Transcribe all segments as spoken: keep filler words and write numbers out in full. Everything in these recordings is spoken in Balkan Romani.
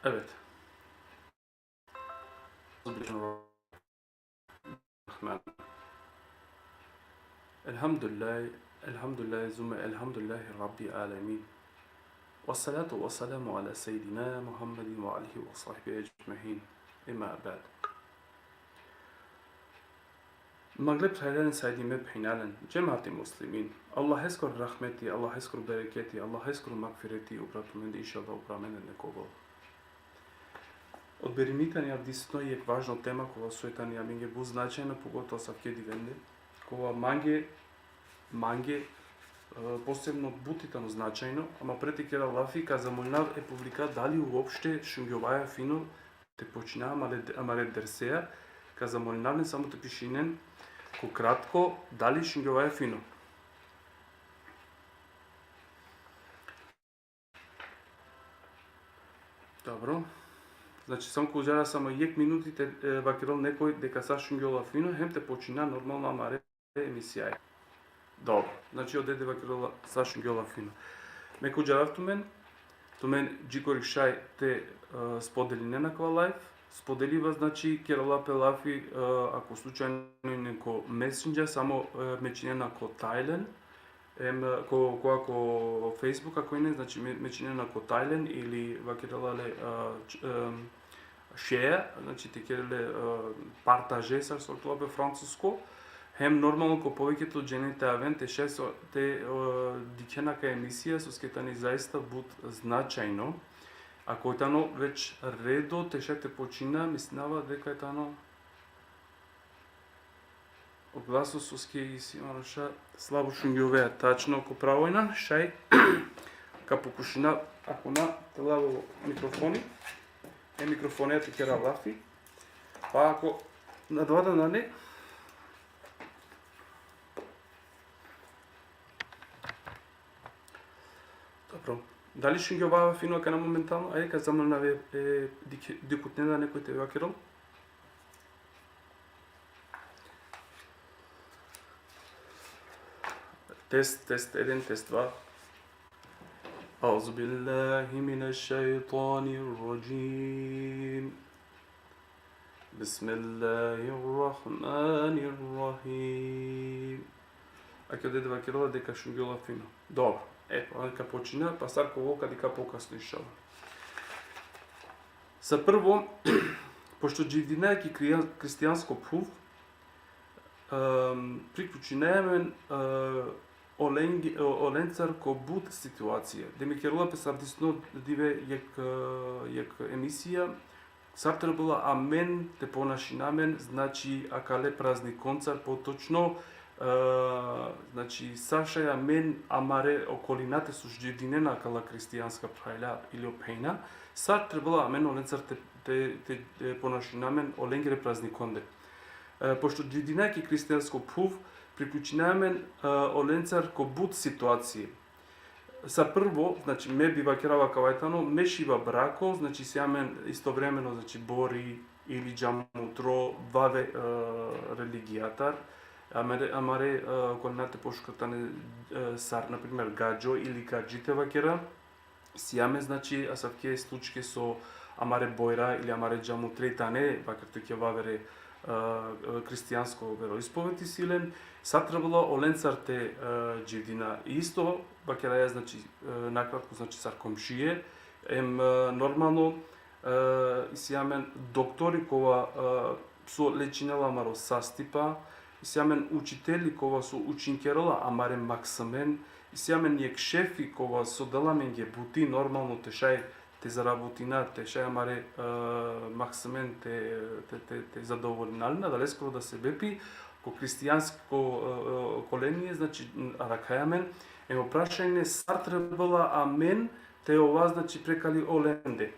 Evet. Rahman. Elhamdülillah, elhamdülillah, zumme elhamdülillahi Rabbi alemin. Ve salatu ve selamu ala seyyidina Muhammedin ve alihi ve sahbihi ecmahin. Emma ba'd. Mangle phralalen, sajdime phenjalen, džemati muslimin. Allaheskoro rahmeti, Allaheskoro bereketi, Allaheskoro magfireti upra tumende, inšallah, upra amende nek ovel. Odberinimi tani avdisno jekh važno tema, kova soj tani amenge but značajno, pogotovo asavke divende, kova mange, mange, e, posebno but i tano značajno, ama pre te kera lafi, ka zamolinav e publika dali uopšte šungjovaja fino te počina amare, amare derseja, ka zamolinav len samo te pišinen ko kratko, dali šungjovaja fino. Dobro. Znači, samo ka udžara samo jekh minuti te, e, vakerel nekoj deka sar šungjola fino, hem te počina normalno amare emisijaja. Dobro. Znači, o dede vakerela sar šungjola fino. Me ka udžarav tumen, tumen džikori šaj te, e, spodelinen akava live. Spodeliba, znači, kerela pe lafi, e, ako slučajno ine ko Messenger, samo, e, me činena ko tajlen, em, ko, ko, ko Facebook, ako ine, znači, me, me činena ko tajlen ili vakerela le, e, č-, em, share, znači, te kere le, e, partaže, sar so kerela pe francusko, hem normalno ko poveketo džene te aven, te šaj so, te, e, dikhen akaja emisija, soske tani zaista but značajno. Ako tano već redo, te šaj te počina, mislinava deka tano o glaso soske isi, ono, šaj slabo šungjovea, tačno, ko pravo injan, šaj ka pokušina, ako na, te lav o mikrofoni, e mikrofoni te kera lafi, pa ako na dova da nane, dobro. Dali šungjovava fino akana momentalno? Ajde ka zamolinav e, e, dikh-, dikhutne da nekoj te vakerel. Test, test eden, test dva. أعوذ بالله من الشيطان الرجيم. بسم الله الرحمن الرحيم. Akava dede vakerela deka šungjola fino. Dobro. E, pa ka počina, pa sar ka ovel ka dikha pokasno, inšallah. Sa prvo, pošto dživdinaja ki krija-, kristijansko phuv, em, priključinaja amen, e, oleng-, o-, olencar ko but situacija. Demek, kerela pe sa avdisno dive jekh, e, jekh emisija, sar trebela amen te ponašina amen, znači, akale praznikoncar, potočno, e, znači, sar šaj amen amare okolinate so dživdinena akala kristijanska phralja ili o phenja, sar trebela amen olencar te, te, te, te ponašina amen olengere praznikonde. E, pošto dživdinaja ki kristijansko phuv, priključinaja amen, e, olencar ko but situacije. Sa prvo, znači, me bi vakerava kava tano, me šiva brako, znači, si amen istovremeno, znači, bori ili džamutro, vave, e, religijatar, amare, amare, e, okolinate pošukar tane, e, sar, na primer, gadžo ili gadži te vakera, si amen, znači, asavke slučke so amare bojra ili amare džamutre tane, vakar tuke vavere, e, e, kristijansko veroispovedi si len, sar trebela olencar te, e, dživdina. Isto, vakeraja, znači, e, nakratko, znači, sar komšije, em, e, normalno, e, isi amen doktori kova, e, so lečinela amaro sastipa, isi amen učiteli kova so učinkerela amare maksimen, isi amen jekh šefi kova so dela amenge buti, normalno te šaj te zarabotina, te šaj amare, e, maksimen te, te, te, te zadovoljina len, adaleskoro da sebepi, ko kristijansko, e, e, okolenje, znači, arakhaja amen, em o prašanje sar trebela amen te ova, znači, prekali olende.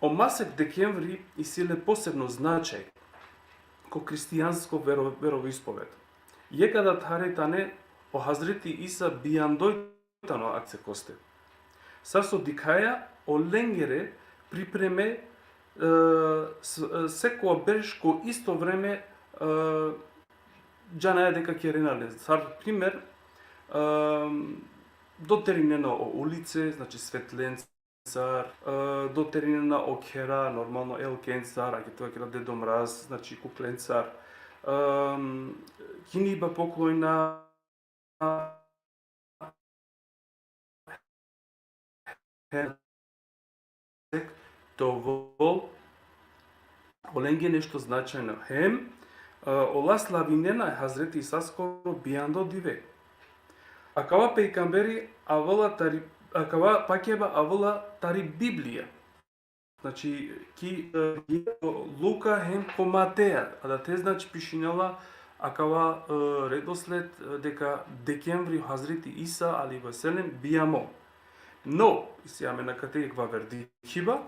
O masek dekembri isi le posebno značaj ko kristijansko vero-, veroispoved. Jekh adathare tane o Hazreti Isa bijandoj tano aksekoste. Sar so dikhaja, olengere pripreme, e, s-, e, sekova berš ko isto vreme, e, džanaja deka kerena len. Sar primer, e, doterinena o ulice, znači, svetlenca, lencar, e, doterina o khera, normalno e lencar, ake te vakera Dedo Mraz, znači kuklencar. Em, kiniba poklona, hem te ovel olenge nešto značajno. Hem, e, ola slavinena Hazreti Isaskoro bijando dive. Akava pejgamberi avela tari, akava pakjajba avela tari Biblija. Znači, ki, e, Luka hem ko Mateja, adate, znači, pišinela akava, e, redosled, e, deka dekembri Hazreti Isa, alejhi ve sellem, bijamo. No, isi amen akate jekh vaver dikhiba,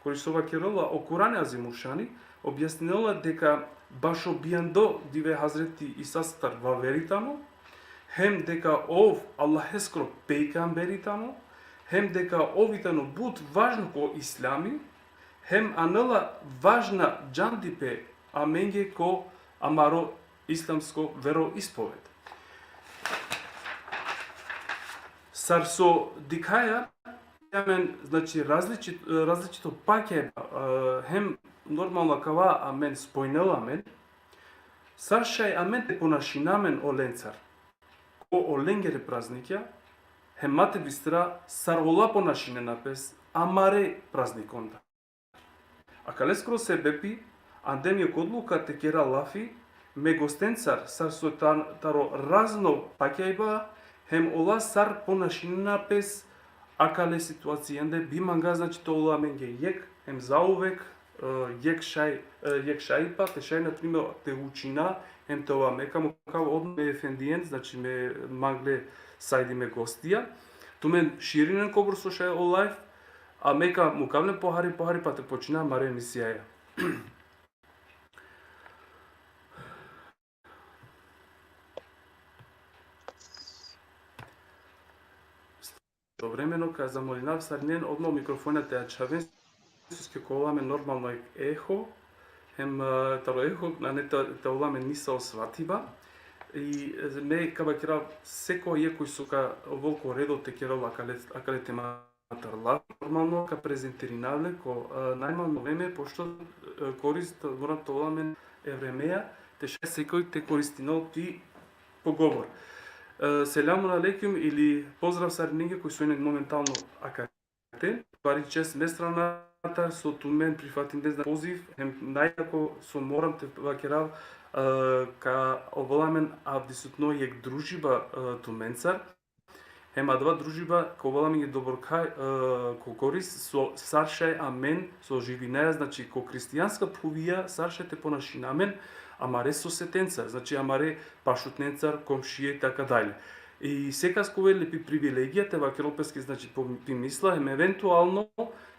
kuri so vakerela o Kurani Azimuršani, objasninela deka bašo bijando dive Hazreti Isastar vaveri tano, hem deka ov Allaheskoro pejgamberi tano, hem deka ov i tano but važno ko islami, hem anela važna džandipe amenge ko amaro islamsko veroispoved. Sar so dikhaja, amen, znači, različit-, različito pakjajba, e, hem normalno akava amen spojnela amen, sar šaj amen te ponašina amen olencar, ko olengere praznikja, hem ma te bistra sar ola ponašinena pes amare praznikonda. Akaleskoro sebepi, andem jekh odluka te kera lafi me gostencar, sar so tan-, taro razno pakjajba, hem ola sar ponašinena pes akale situacijende, bi manga, znači, te ovel amenge jekh, hem zauvek, e, jekh šaj, e, jekh šajipa, te šaj, na primer, te učina, hem te ova, me ka mukav odma me efendien, znači, me mangle sajdi me gostija. Tumen širinen kobor so šaj o live, a me ka mukav len pohari, pohari, pa te počina amare emisijaja. Istovremeno ka zamolinav sarinen odma o mikrofona te ačhaven, soske ka ovel amen normalno jekh eho, hem, e, taro eho nane te, te ovel amen nisavo svatiba. I, e, me ka vakerav seko jekh koj so ka ovel ko redo te kerel akale, akale tema tarla, normalno ka prezentirinav le ko, e, najmano vreme, pošto, e, korist mora te ovel amen e vremeja, te šaj sekoj te koristinel ti pogovor. E, selamun alejkum ili pozdrav sarinenge koj so ine momentalno akate. Bari čest me stranatar so tumen prifatinde, znači, poziv, hem najjako so moram te vakerav, e, ka ovel amen avdisutno jekh družiba, e, tumencar. Hem adava družiba ka ovel amenge doborka, e, ko korist, so sar šaj amen so živinaja, znači, ko hristijanska phuvija, sar šaj te ponašina amen amare sosetencar, znači, amare pašutnencar, komšije i tako dalje. I sekas ka ovel lepi privilegija te vakerel peske, znači, po, pi misla, hem eventualno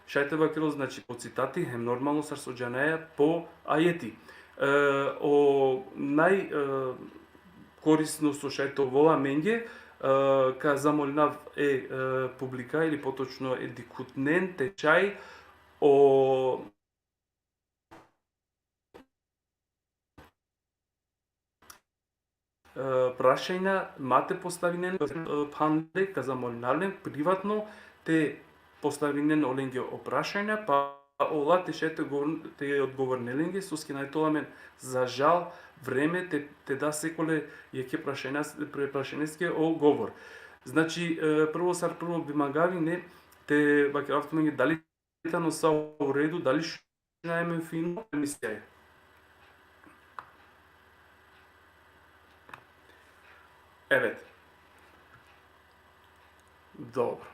šaj te vakerel, znači, po citati, hem normalno sar so džanaja po ajeti. E, o naj, e, korisno so šaj te ovel amenge, e, ka zamolinav e, e, publika ili potočno e dikhutnen te šaj o, e, prašanja ma te postavinen, e, phanle, ka zamolinav len privatno te postavinen olenge o prašanja, pa ola te šaj te govor-, te odgovorinen lenge, soske nane te ovel amen, za žal, vreme te, te da sekole jekhe prašanja, pre-, prašanjeske o govor. Znači, e, prvo sar prvo bi mangav ine te vakerav tumenge dali tano sa u redu, dali šunaja amen fino, emisija. Evet. Dobro.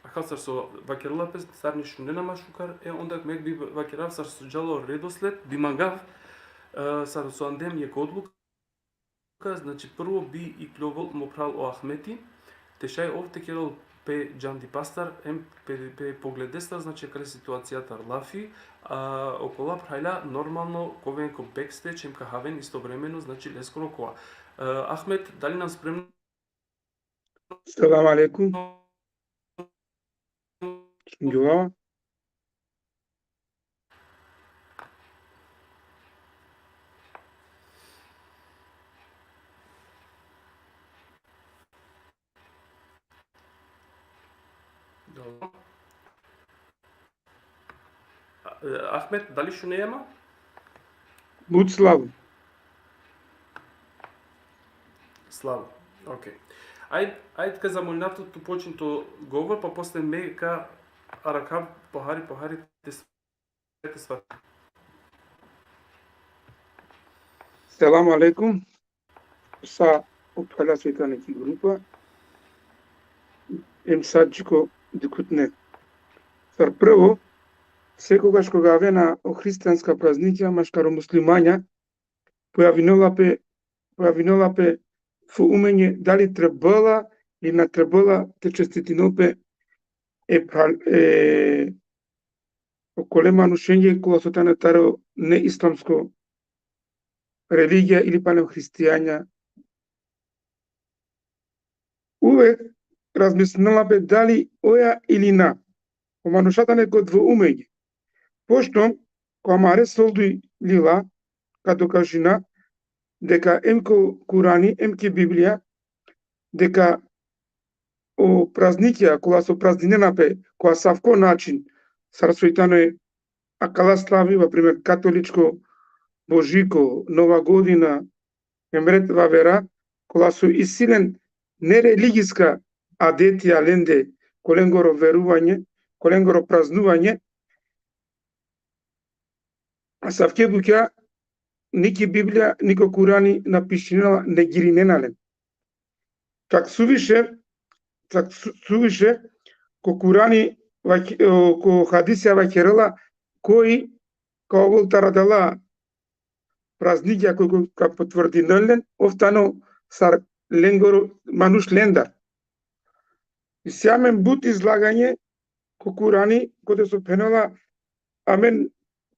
Akal sar so vakerela pe, sar ni šunena ma šukar, e, onda me bi vakerav sar so džala o redosled, bi mangav, e, sar so andem jekh odluka, znači, prvo bi ikljovel mo phral o Ahmeti, te šaj ov te kerel pe džandipastar, hem pe, pe pogledestar, znači, akale situacijatar lafi, a okola phralja normalno ka oven ko backstage, hem ka haven istovremeno, znači, leskoro kova. E, Ahmet, dali nam spremno? Selam alejkum. Šungjova? Dobro. E, Ahmet, dali šuneja ma? But slabo. Slabo. Okej. Ajde, ajde ka zamolinav tut, tu počin to govor, pa posle me ka arakhav pohari, pohari te s-, te sva. Selamu alejkum. Sa o phralja so i tane ki grupa. Em sa dži ko dikhutne. Sar prvo, sekogaš koga avena o hristijanska praznikija maškar o muslimanja, pojavinola pe, pojavinola pe dvoumenje dali trebela ili na trebela te čestitinol pe e phral-, e, okole manušenge kola so tane taro neislamsko religija ili palem hristijanja. Uvek razmislinela pe dali oja ili na. O manuša tane ko dvoumenje. Pošto ko amare solduj lila ka dokažina deka em ko Kurani, em ki Biblija, deka o praznikija kola so prazninena pe ko asavko način, sar so i tane akala slavi, na primer, katoličko Božiko, Nova godina, em ret vavera, kola so isi len nereligijska adetija lende, ko lengoro veruvanje, ko lengoro praznuvanje, asavke bukja ni ki Biblija, ni ko Kurani na pišinela, negirinena len. Čak suviše, čak su-, suviše, ko Kurani, vak-, o, ko hadisija vakerela, koj ka ovol taro adala praznikija koj, koj ka potvrdinel len, ov tano sar lengoro manuš lendar. Isi amen but izlaganje ko Kurani, kote so phenela, amen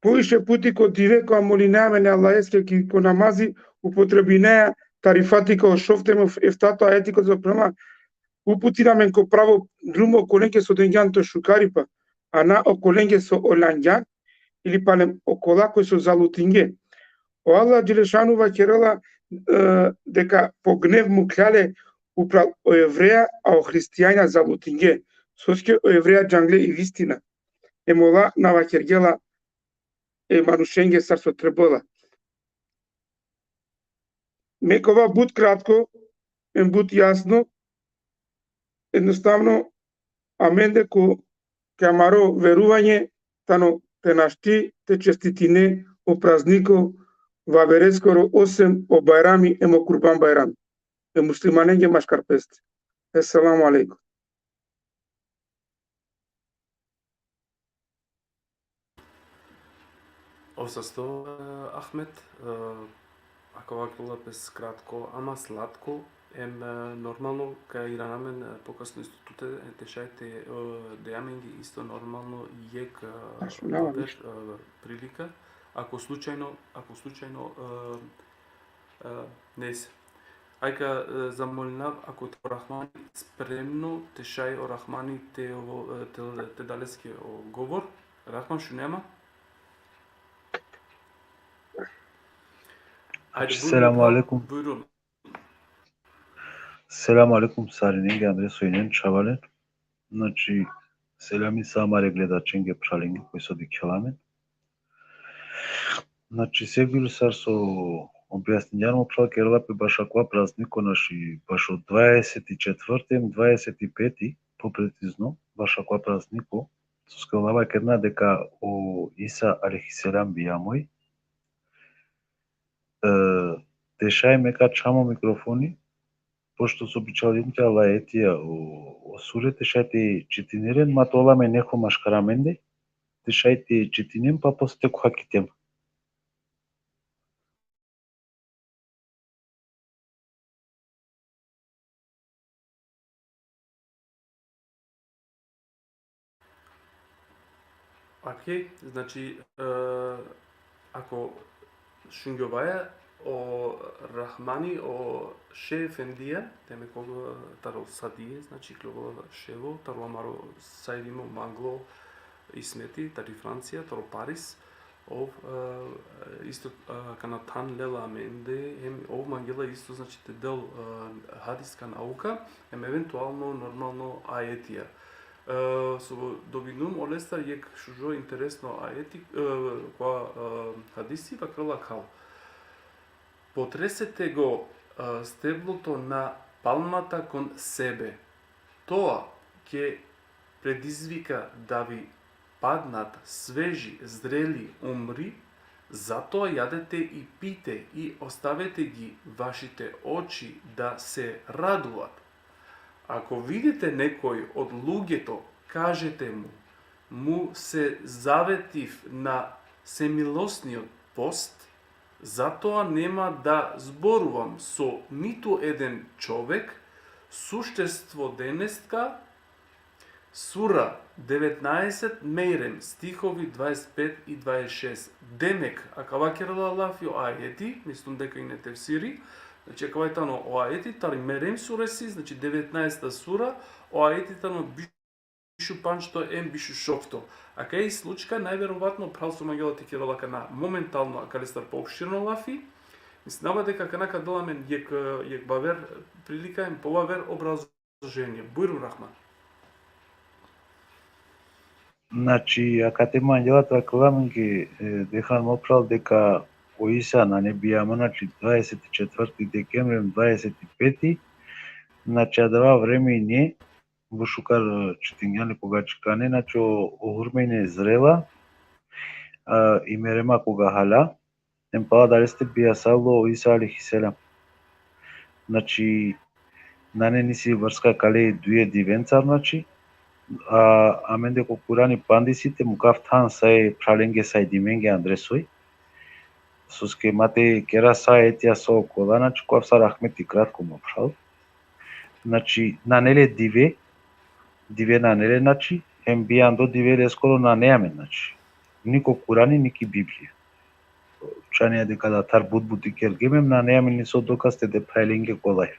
poviše puti ko dive ka molinaja amen e Allaheske ki, ko namazi, upotrebinaja tari Fatiha, o šovto em eftato ajeti, kote so phenela, uputina amen ko pravo drumo okolenge so dengjan to šukaripa, a na okolenge so olangjan, ili palem okola koj so zalutinge. O Allah Dželešanu vakerela, e, deka po gnev mukhlja le upral o evreja, a o hristijanja zalutinge. Soske o evreja džangle i vistina. Em ola na vakergje la e manušenge sar so trebela. Me ka ova but kratko, em but jasno, ednostavno, amende ko, ki amaro veruvanje, tano te našti te čestitine o prazniko vavereskoro, osem o Bajrami em o Kurban Bajrami. E muslimanenge maškar peste. Esselamu alejkum. Ov sasto, e, Ahmet, e, akava kerela pes kratko, ama slatko, em, e, normalno, ka irana amen, e, pokasno isto tute, e, te šaj te, e, de amenge isto normalno jekh, e, Računava vaver, ništa. E, prilika, ako slučajno, ako slučajno, e, e, nese. Ajka, e, zamolinav, ako tano o Rahmani spremno, te šaj o Rahmani te, o, e, te, te da leske o govor. Rahman, šunea ma? Ajde, Znači, bujrun, selamu pa, alejkum. Bujrun. Selamu alejkum, sarinenge andre so inen, čhavalen. Znači, selami sa amare gledačenge, phralenge, koj so dikhela amen. Znači, sevgili, sar so objasningjan, o phral kerela pe bašo akava prazniko, znači, bašo dvadeset i četvrti, dvadeset i peti, poprecizno, bašo akava prazniko, soske ola vakerena deka o Isa alejhi selam bijamo i, e, te šaj me ka čhav o mikrofoni, pošto so bičhalgjum te ala ajetija o, o sure, te šaj te čitinen, ma te ola amen neho maškar amende, te šaj te čitinen, pa posle te kohakiten. Okej, znači, e, ako šungjovaja, o Rahmani, o Šeh efendija, demek, o, taro Sadije, znači, ikljovola ševo, taro amaro sajrimo manglo Ismeti, tari Francija, taro Paris, ov, e, isto, e, kana than lela amende, hem ov mangela isto, znači, te del, e, hadiska nauka, hem eventualno, normalno, ajetija. E, so dobinum olestar jekh šužo interesno ajeti, e, kova, e, hadisi vakerela kal. Potresete go, e, stebloto na palmata kon sebe. Toa ke predizvika da vi padnat sveži, zreli umri, zato jadete i pite i ostavete gi vašite oči da se raduvat. Ako vidite nekoj od lugeto, kažete mu, mu se zavetiv na semilosniot post, zato nema da zboruvam so nitu eden čovek, suštestvo deneska, sura devetnaeset, Mejrem, stihovi dvaeset pet i dvaeset šest. Demek, akava kerela lafi o ajeti, mislum deka ine tefsiri, znači akava tano o ajeti, tari Mejrem suresi, znači devetnaesta sura, o ajeti tano bišu pandžto em bišu šovto. Akaja i slučka, najverovatno, phral so mangela te kerela akana momentalno, akalestar poopširno lafi, mislinava deka akana ka del amen jekh, jekh baver prilika em pobaver obrazloženje. Bujrum, Rahman. Znači, akate mangela te vakerel amenge, e, Dehan, mo phral, deka o Isa nane bijama, znači, dvaeset i četvrti dekembri, dvaeset i peti, znači, adava vreme ine, but šukar, e, čitingjan le koga čhikane, znači, o, o hurme ine zrela, e, i Mejrema koga hala, em pala adaleste bijasalo o Isa alejhi selam. Znači, nane nisi vrska kale duje divencar, znači, a, amende ko Kurani pandi si te mukav than sa e phralenge, sa e dimenge andre soj. Soske ma te kera sa etja so kola, znači, ko avsa rahmeti kratko, mo phral. Znači, nane le dive, dive nane le, znači, em bijando dive leskoro nane amen, znači. Ni ko Kurani, ni ki Biblija. Džanea deka da taro but buti kergjem, em nane amen niso dokaz te de phralenge kolaj.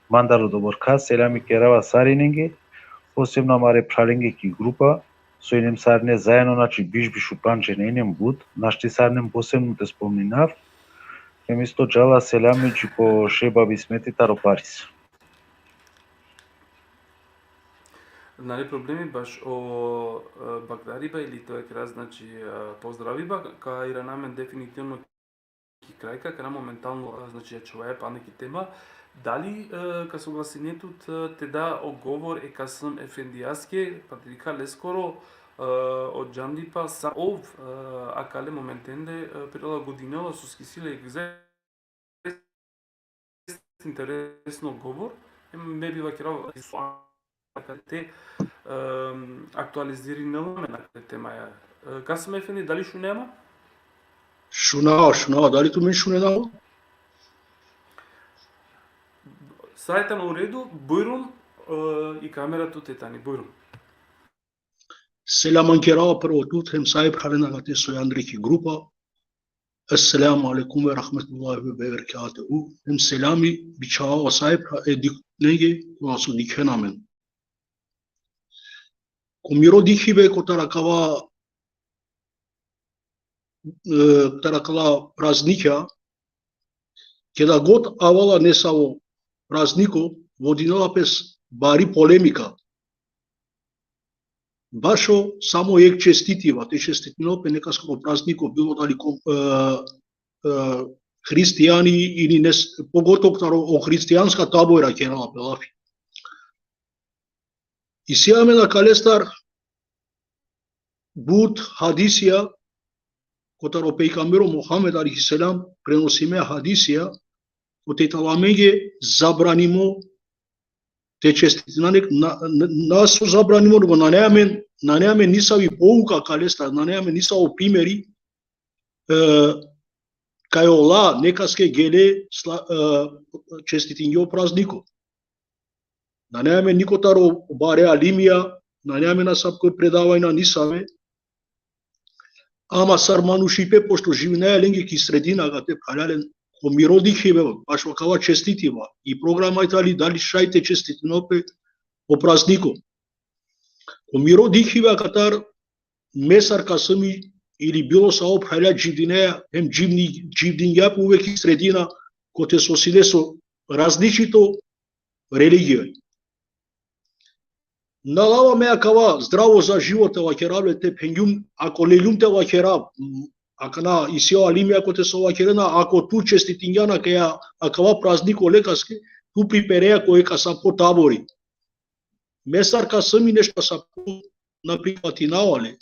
Mandar odobor khat selami kerava sarinenge, posebno amare phralenge ki grupa, so inem sarine zajedno, znači, biš, biš u pandž džene inem but, našti sarinem posebno te spomninav, em isto džala selami dži ko Šejba Bismeti taro Paris. Nane problemi, baš o, e, bagdariba ili te vakera, znači, e, pozdraviba, ka irana amen definitivno ki kraj, ka, akana momentalno, e, znači, ačhovaja pana ki tema. Dali, e, ka soglasine tut, e, te da o govor e Kasım Efendijaske, pa te dikha leskoro, e, o džandipa sa ov, e, akale momentende, e, prilagodinela, soske isi le jekh zaista interesno govor, em me bi vakerav akate, em, aktualizirinela amen akate temaja. E, Kasım Efendi, dali šunea ma? Šunava, šunava, dali tumen šunena ma? Sa tano u redu, bujrum, e, i kamera tute tani, bujrum. Selaman kerava prvo tut, hem sa e phralen akate soj andre ki grupa. Esselamu alejkum ve rahmetullahi ve berekatuhu. Hem selami bičhava sa e phra-, e dikhutnenge, kola so dikhena amen. Ko miro dikhibe kotar akava, e, kotar akala praznikja, keda god avela nesavo prazniko, vodinela pes bari polemika. Bašo samo jekh čestitiva, te čestitinel pe nekaskoro prazniko, bilo dali ko-, e, e, hristijani ili nes-, pogotovo taro o hristijanska tabora kerela pe lafi. Isi amen akalestar but hadisija, kotar o pejgambero Muhammed alejhi selam prenosime hadisija, kote tano amenge zabranimo te čestitina nek-, na, na, na so zabranimo, nego nane amen, nane amen nisavi pouka akalestar, nane amen nisavo primeri, e, kaj ola nekaske gele sla-, e, čestitinge o prazniko. Nane amen niko taro bare alimija, nane amen asavko predavanja nisave. Ama sar manušipe, pošto živinaja lenge ki sredina, akate phralalen, ko miro dikhibe, bašo akava čestitiva, i programa i tali, dali šaj te čestitinel pe o prazniko. Ko miro dikhibe akatar, me sar Kasımi ili bilo savo phralja dživdinaja, hem dživni-, dživdingja pe uvek ki sredina, kote so si le so različito religija. Na lava me akava zdravo za život te vakerav le, te phengjum, ako leljum te vakerav, m, akana isi o alimi, ako te so vakerena, ako tu čestitingjan akaja, akava praznik olekaske, tu priperea ko ek asavko tabori. Me sar kasami nešto asavko na prihvatinava le.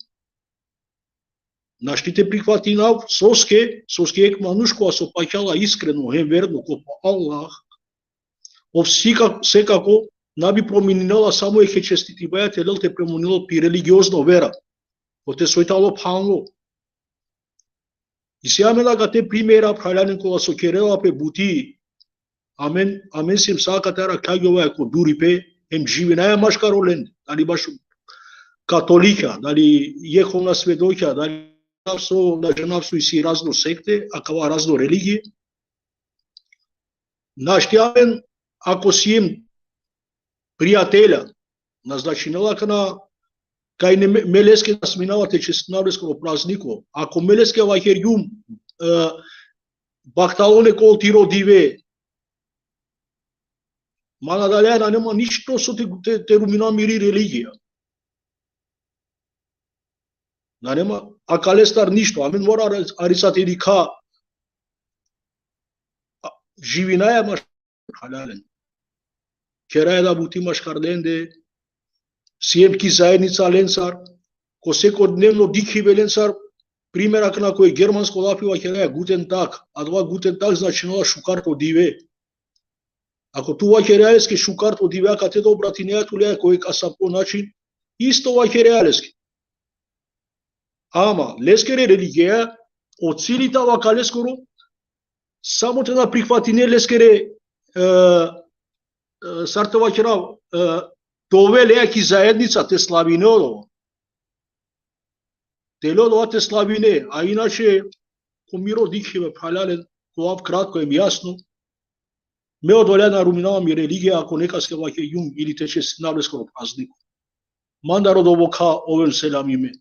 Našti te prihvatinav, soske, soske ek manuš kova so pakjala iskreno hem verno ko Allah, ov sika-, sekako na bi promininela, samo eke čestitibaja te lel te promininel pi religiozno vera. Ote soj tano phanlo. Isi amen akate primera, phralalen, kola so kerela pe buti, amen, amen siem sa akate arakhljovaja ko duripe, hem živinaja maškar olen, dali baš katolikja, dali Jehovna svedokja, dali so, na džanav so isi razno sekte, akava razno religije. Našti amen, ako siem prijatelja, na značinela akana kaj ne me, me leske na sminava te čestitinav leskoro prazniko. Ako me leske vakergjum, e, bahtalone kol tiro dive, ma nadalea nane ma ništo so te, te, te rumina miri religija. Nane ma akalestar ništo. Amen mora ari-, arica te dikha. A, živinaja maš-, phralalen. Keraja da buti maškar lende, siem ki zaednica lensar, ko sekodnevno dikhibe lensar, primer akana ko e germansko lafi vakeraja guten Tag, adava guten Tag značinela šukar to dive. Ako tu vakerea leske šukar to dive, akate da obratinea tule ko ek asavko način, isto vakerea leske. Ama leskere religija, o cili tano akaleskoro, samo te na prihvatine leskere, e, e, sar te vakerav, e, te ove leja ki zaednica te slavine odova. Te le odova te slavine, a inače, ko miro dikhibe, phralalen, ko av kratko hem jasno, me odolea na ruminava mi religija, ako nekaske vakergjum ili te čestitinav leskoro prazniko. Mandar odobor ka oven selamime.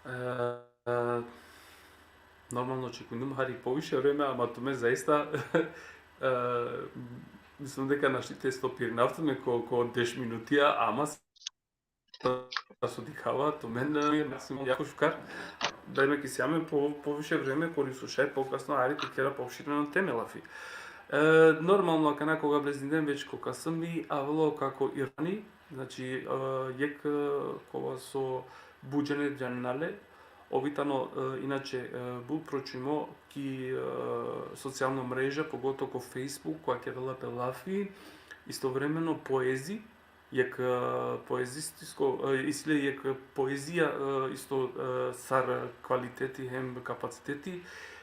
E, e, normalno očekujnum hari poviše vreme, ama tumen zaista, e, mislim deka našti te stopirinav tumen ko, ko deš minutija, ama sa so dikhava, tumen, e, maksimalno jako šukar. Dajme ki sijame po, poviše vreme, kori so šaj pokasno, hari te kera poopšireno teme lafi. E, normalno, akana koga vlezinđem već ko kasami, avelo kako Irfani, znači, e, jek, e, kova so but džene džanena le, ov i tano, e, inače, e, but pročimo ki, e, socijalno mreža, pogotovo ko Facebook, koja kerela pe lafi, istovremeno poezi, jek, e, poezistisko, e, isi le jek poezija, e, isto, e, sar kvaliteti hem kapaciteti.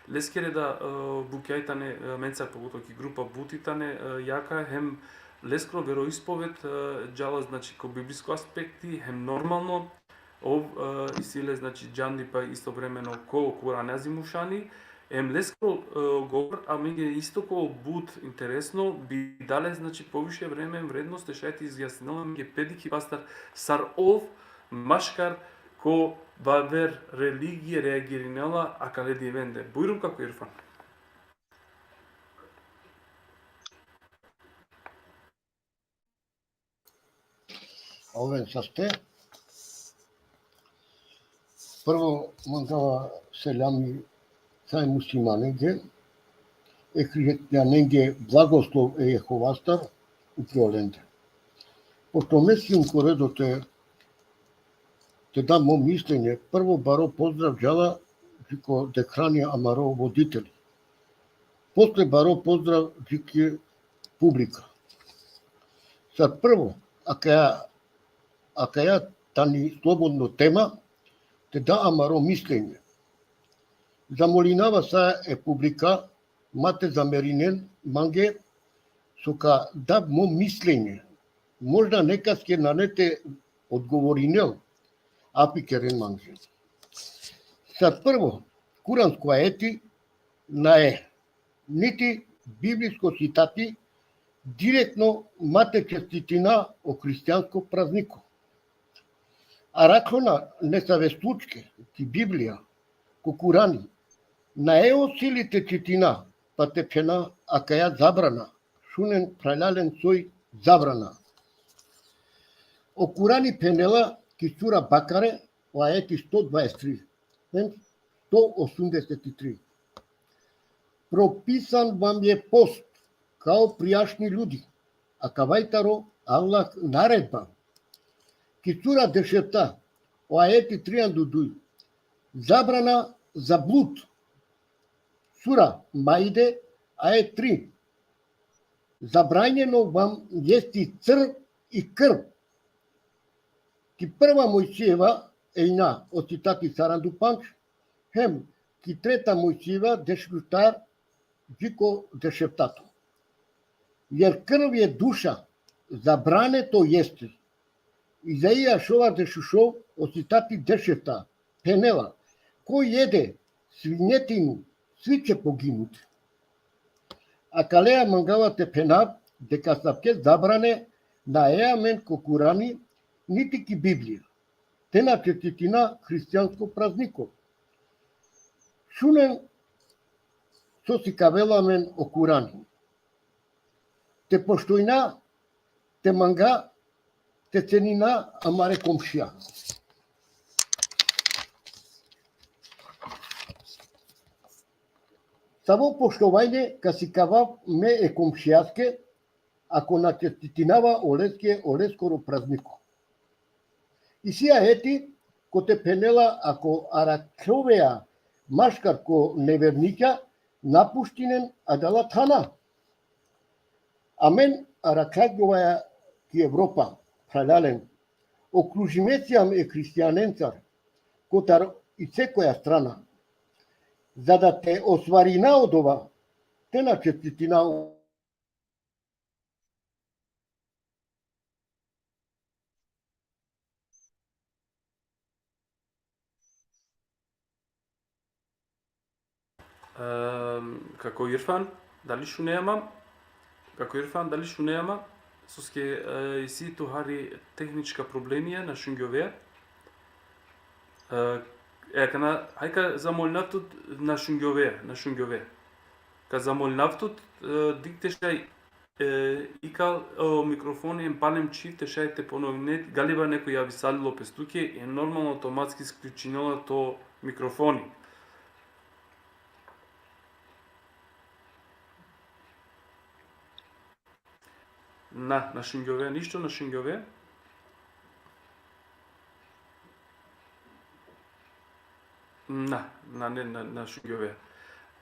Leskere da, e, bukja i tane, e, menca, pogotovo ki grupa but i tane, e, jaka, hem leskoro veroispoved, e, džala, znači, ko biblijsko aspekti, hem normalno, ov, e, isi le, znači, džandipa istovremeno ko Kurani Azimušani, hem leskoro, e, govor amenge isto ko but interesno, bi dale, znači, poviše vreme hem vrednost te šaj te izjasninel amenge pe dikhibastar sar ov maškar ko baver religije reagirinela akale divende. Bujrum, kako Irfan. Oven saste. Prvo mangava selami sa e muslimanenge, e hrišćanenge blagoslov e Jehovastar upri olende. Pošto me sijum ko redo te, te dam mo mišljenje, prvo baro pozdrav džala dži ko dekhrani amaro voditeli. Posle baro pozdrav dži ki publika. Sar prvo, akaja, akaja tani slobodno tema, te da amaro mišljenje. Zamolinava sa e publika, ma te zamerinen mange, so ka da mo mišljenje. Možda nekaske nane te odgovorinel, api keren mange. Sar prvo, kuransko ajeti nae, niti biblijsko citati direktno ma te čestitina o hrišćansko prazniko. Arakhona nesave slučke ki Biblija, ko Kurani, nae o cili te čitina, pa te phena akaja zabrana, Šunen, phralalen, soj zabrana. O Kurani phenela ki sura Bakare, o ajeti sto dvadeset tri hem sto osemdeset tri. Propisan vam je post kao prijašnji ljudi, a kavajtaro Allah naredba. Ki sura dešefta, o ajeti trianda duj, zabrana za blud. Sura Maide, ajet tri. Zabranjeno vam jesti crv i krv. Ki prva Mojsijeva, ejna, o citati saranda u pandž, hem ki treta Mojsijeva, dešuštar, dži ko dešeftato. Jer krv je duša, zabrane to jesti. Izaija šov, dešušov, o citati dešefta, phenela: Ko jede svinjetinu, svi će poginuti. Akalea mangava te phenav deka asavke zabrane nae amen ko Kurani, niti ki Biblija. Te na čestitina hristijansko prazniko. Šunen so sikavela amen o Kurani. Te poštujna, te manga, te cenina amare komšija. Savo poštovanje ka sikavav me e komšijaske, ako na čestitinava oleske, oleskoro prazniko? Isi ajeti kote phenela: Ako arakhljovea maškar ko nevernikja, napuštinen adala thana. Amen arakhlovaja ki Evropa, phralalen, okružime sijam e hristijanencar, kotar i sekoja strana. Za da te ostvarina odova, te na čestitina. Ehm, kako Irfan, dali šunea ma? Kako Irfan, dali šunea ma? Soske, e, isi tu hari tehnička problemija, na šungjovea. E, e, kana, haj ka zamolnav tut, na šungjovea, na šungjovea. Ka zamolnav tut, e, dik te šaj, e, ikal, o mikrofoni em palem čhib te šaj te ponovine, galiba nekoj javisalilo pes tuke, e, normalno automatski isključinela to mikrofoni. Na, na šungjove, ništo na šungjove. Na, na, ne, na, na šungjove.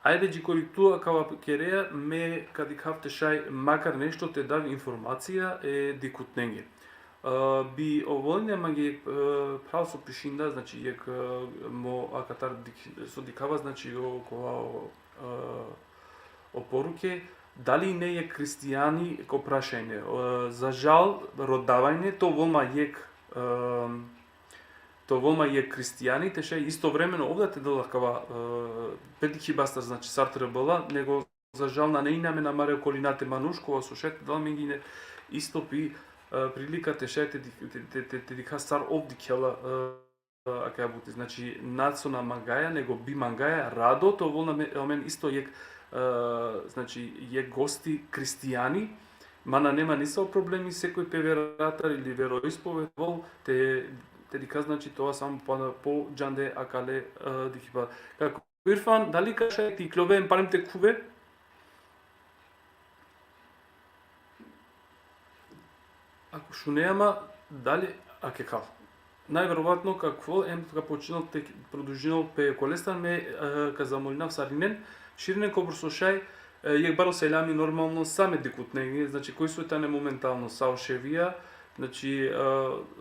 Ajde, džikori tu akava kerea, me ka dikhav te šaj makar nešto te dav informacija e dikhutnenge. E, bi ovolinja mange, e, phral so pišinda, znači, jek, e, mo akatar dik-, so dikhava, znači, o, kova, o, e, o poruke, dali ine jek hristijani ko prašajne. E, za žal, rodavajne, te ovel ma jek, e, te ovel ma jek hristijani, te šaj istovremeno ov da te del akava, e, pe dikhibastar, znači, sar trebela, nego za žal nane ine amen amare okolinate manuš, kova so šaj te del amenge ine isto pi, e, prilika te šaj te dik-, te, te, te, te dikha sar ov dikhela, e, akaja buti. Znači, na so na mangaja, nego bi mangaja, rado te ovel ma amen, amen isto jek, e, znači, jek gosti hristijani, ma nane ma nisavo problemi, sekoj pe veratar ili veroispoved ovel, te, te dikha, znači, te ova samo po, po džande akale, e, dikhiba. Kako Irfan, dali ka šaj te ikljove, em palem te khuve? Ako šunea ma, dali, ake kal. Najverovatno ka khuvel, em ka počinel te produžinel pe kolestar, me, e, ka zamolinav sarinen, širinen kobor so šaj, e, jek baro selami normalno sa me dikhutnenge, znači, koj so tane momentalno sa o ševija, znači, e,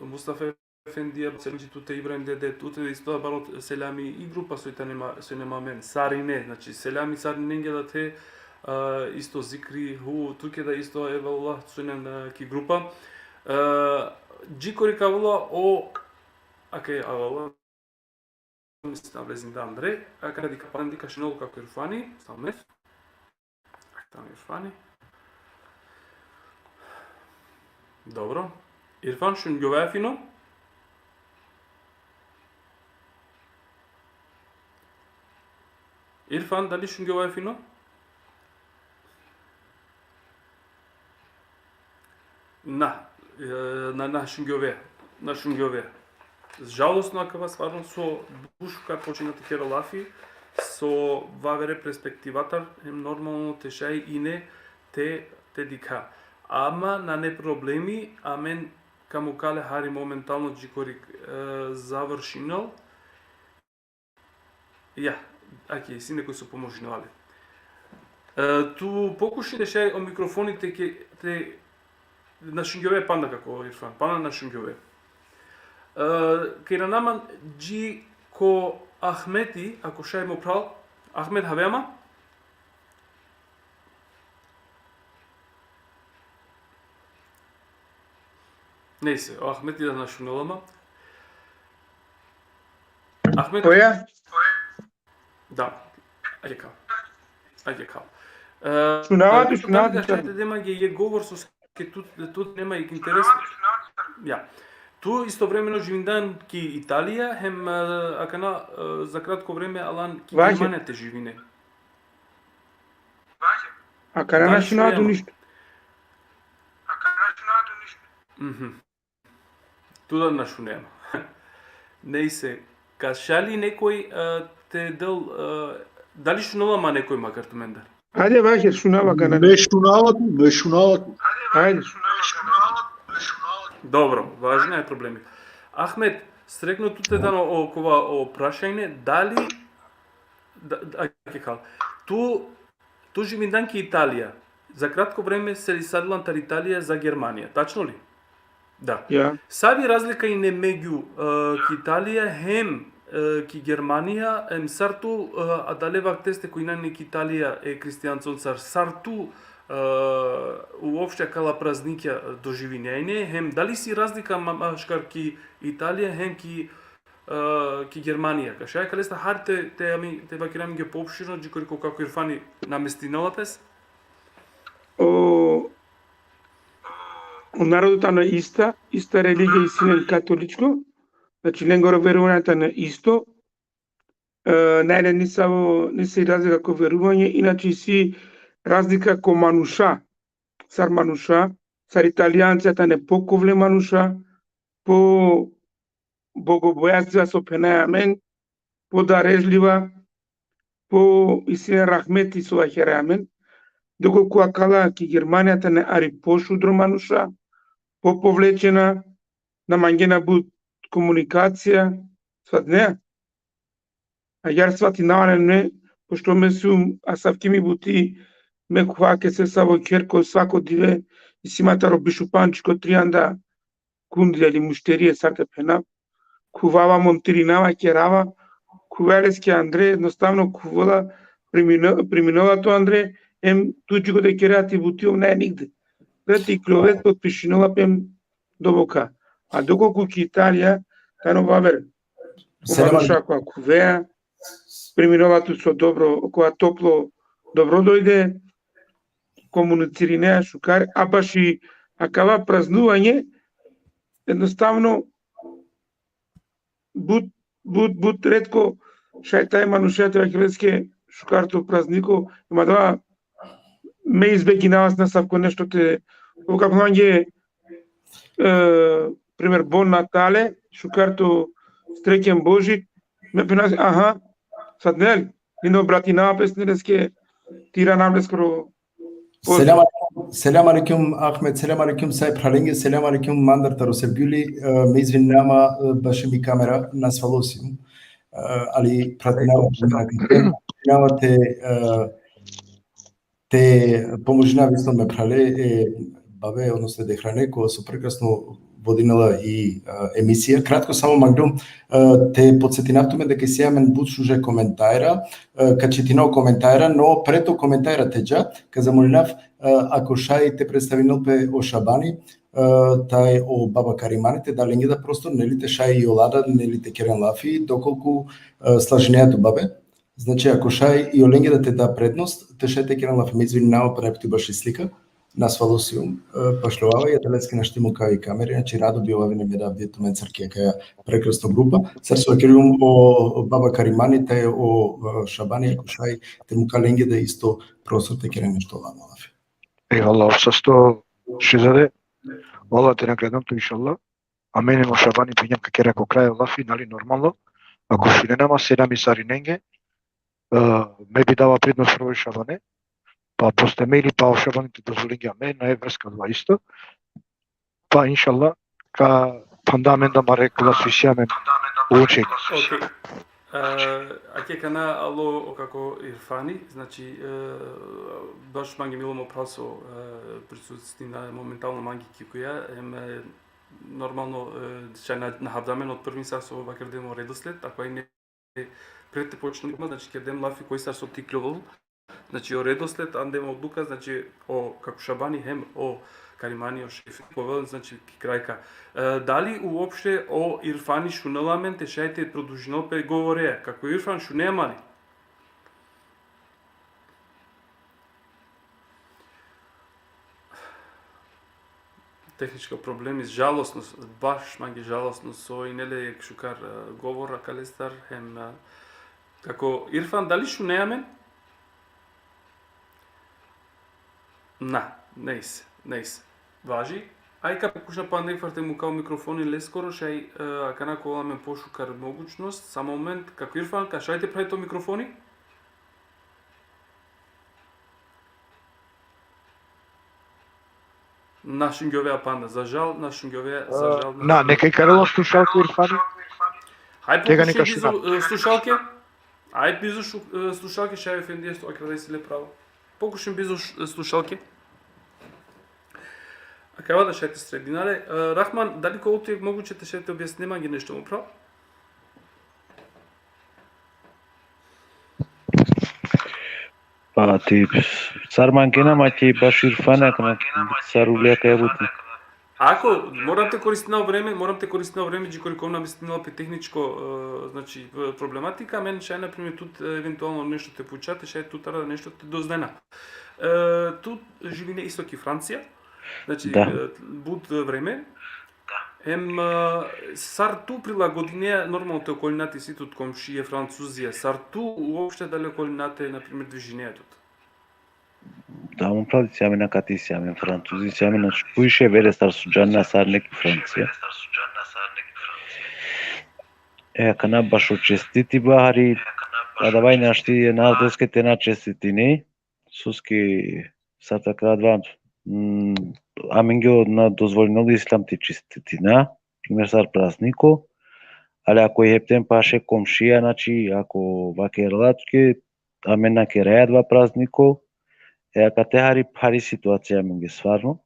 Mustafa Efendija, selam dži tute, Ibrahim dede, tute isto baro selami, i grupa soj tane ma, soj tane ma amen, sarine, znači, selami sarinenge da te, e, isto zikri, hu, tuke da isto, evallah, soj tane, e, ki grupa. E, džikori ka avela o, ake, avela, mislim, avela zinda andre, ake dikha, palem dikha šunel kako Irfani, samo mes. Tano Irfani. Dobro. Irfan, šungjove fino? Irfan, dali šungjove fino? Na, e, na, na šungjove, na šungjove. Žalostno akava stvarno so bušukar počina te kera lafi, so vavere perspektivatar, hem normalno te šaj ine te, te dikha. Ama nane problemi, amen ka mukha le hari momentalno džikori, e, završinel. Ja, aki, si nekoj so pomožinela le. E, tu pokušaj te šaj o mikrofoni te ke, te, na šungjove panda kako, Irfan, panda na šungjove. E, ka irana man dži ko Ahmeti, ako šaj mo phral, Ahmet, havea ma? Nejse, o Ahmeti da na šunela ma. Ahmet? Koja? Da. Ajde kao. Ajde kao. E, Šunava e, tu, šunava tu. Šaj te dema je, je govor so ke tu, tu nema i interes. Ja. Tu istovremeno živindan ki Italija, hem, e, akana, e, za kratko vreme alan ki Germanija te živine. Akana na šunava tu ništo. Mhm. Tu da na šunema. Nejse, ka šaj li nekoj, e, te del, e, dali šunela ma nekoj makar tumendar? Ajde, važno, šunava kana. Me šunava tu, me šunava tu. Ajde. Dobro, važno, nane problemi. Ahmet, srekno tu te dano o, kova, o prašanje, dali, da, da, ajde kao, tu, tu živindan ki Italija, za kratko vreme selisadlan tar Italija za Germanija, tačno li? Da. Ja. Savi razlika ine megju, e, ki Italija hem, e, ki Germanija, hem sar tu, e, adale vakteste ko inane ki Italija e kristijanconcar, sar tu, e, uopšte akala praznikja doživinjajne, hem dali si razlika ma-, maškar ki Italija, hem ki, e, ki Germanija. Ka šaj kalesta hari te, te ami, te vakiram ge poopširno, džikori ko kako Irfani namestinela pes? O, o narodo tano ista, ista religija isi len katoličko, znači lengoro veruvanje tano isto, e, nane len nisavo, nisi razlika ko veruvanje, inače isi razlika ko manuša, sar manuša, sar Italijanca tane pokovle manuša, po bogobojazliva so phenaja amen, po darežliva, po isi len rahmeti so vakeraja amen, dokolku akala ki Germanija tane hari pošudro manuša, popovlečena, na mangena but komunikacija, svatinea. Agjaar svatinava len me, pošto me sum asavki mi buti, me khuva ke se savo kher ko svako dive, isi ma taro bišupanči ko trianda kundi ali mušterije sar te phenav. Khuvava, montirinava, kerava, khuvea leske andre, jednostavno khuvela, primino-, priminola tu andre, em tu dži kote kerea ti buti, ov nane nigde. Da ti kljovet potpišinola pe em doboka. A dokolku ki Italija, tano vaver. Selam. Manuša kola khuvea, priminola tu so dobro, kola toplo dobro dojde, komunicirinea šukar, a baši akava praznuvanje, jednostavno, but, but, but retko šaj taj manuša te vakere leske šukar to prazniko, em adava me izbeginava sine asavko nešto te, ov ka phenel mange, e, primer, Bon Natale, šukar to Srećen Božić, me phenav, aha, sar, neli, ine obratinava pe sine leske, te iranav leskoro Selam alejkum, selam alejkum, Ahmet, selam alejkum, sa e phralenge, selam alejkum, mandar taro Sevgjuli, e, me izvinava, e, baši mi kamera, nasvalo sium, e, ali pratinava, pratinava te, e, te pomožinav isto me phrale, e, babe, odnosno e dehrane, ko so prekrasno vodinela i, e, emisija. Kratko samo mangljum, e, te podsetinav tumen deka isi amen but šuže komentara, e, ka čitinav o komentara, no pred o komentara te dža, ka zamolinav, e, ako šaj te predstavinel pe o Šabani, e, taj o baba Karimani, te da lenge da prostor, neli, te šaj i ola da, neli, te keren lafi, dokolku, e, slažinea tu, babe. Znači, ako šaj i olenge da te da prednost, te šaj te keren lafi, me izvinava, pana puti baši slika, nasvalo sium, e, pašljovava, i adaleske našti mukhav i kamera, znači rado bi ovav ine me da avdive tumencar ki akaja prekrasno grupa. Sar so vakergjum, o, o baba Karimani, taj o, e, Šabani, ako šaj te mukha lenge da isto prostor te keren nešto lagano lafi. Ejvallah, sasto, Šehzade. Allah te nagradon tu, inšallah. Amen hem o Šabani phenđam ka kera ko kraj lafi, nali, normalno. Ako šunena ma, selam i sarinenge. E, me bi dava prednost prvo e Šabane. Pa posle me ili pa o Šabani te dozvolinge amen, na e vrska dova isto. Pa inšallah, ka phanda amen da mare kola so isi amen učenje. Okej. E, ake akana alo o kako Irfani, znači, e, baš mange milo mo phral so, e, prisutni na momentalno mange kikuja, em, e, normalno, e, šaj na, na havdamen od prvi sar so vakerdem o redosled, ako aj ne pre te počnum, znači, kerdem lafi koj sar so tiklovol, znači, o redosled, andem odluka, znači, o kako Šabani hem o Karimani, o Šefi, ka ovel, znači, ki krajka. E, dali uopšte o Irfani šunela amen, te šaj te produžinel pe govoreja? Kako Irfan, šunea ma li? Tehničko problemi, žalostno, baš mange žalostno so ine le jekh šukar, e, govor akalestar, hem, e, kako Irfan, dali šunea amen? Na, nejse, nejse. Važi. Aj ka pokušna panda jekh far te mukav o mikrofoni leskoro, šaj, e, akana ka ovel amen pošukar mogućnost, samo moment, kako Irfan, ka šaj te phravi to mikrofoni? Na šungjovea panda, za žal, na šungjovea, za žal, na. Na, neka ikarela o slušalke o Irfani. Haj, Tega pokušaj neka bizo, šuna. E, slušalke. Aj bizo šu-, e, slušalke, šaj efendi, isto, akava isi le pravo. Pokušaj bizo š-, e, slušalke. Akava da šaj te sredina le. E, Rahman, dali ka ovel tut moguće te šaj te objasnine mange nešto, mo phral? Pa ti, sar mangena, ma ti baš Irfana, kana sar ulja ka buti. Ako, moram te koristina o vreme, moram te koristina o vreme, dži kori ka ovel na objasnina pe tehničko, e, znači, p-, problematika, amen šaj, na primer, tut, e, eventualno nešto te puča, te šaj tutar nešto te doznena. E, tu živine isto ki Francija, znači, Da. E, but vreme, em, e, sar tu prilagodinea, normalno, te okolinate, isi tut komšije Francuzija, sar tu uopšte dali okolinate, na primer, dvižinea tut? Da, mo phral, isi amen akate, isi amen Francuzi, isi amen, znači, puiše vere sar so džana, sar neki Francija. E, akana bašo čestitiba, hari, adava i našti e narodoske te na čestitini, soske sar te kera adava, mm, amenge na dozvolinela o Islam te čestitina, primer sar prazniko, ali ako i hepten paše komšija, znači, ako vakerela tuke, amen na keraja adava prazniko, e, akate hari phari situacija amenge stvarno.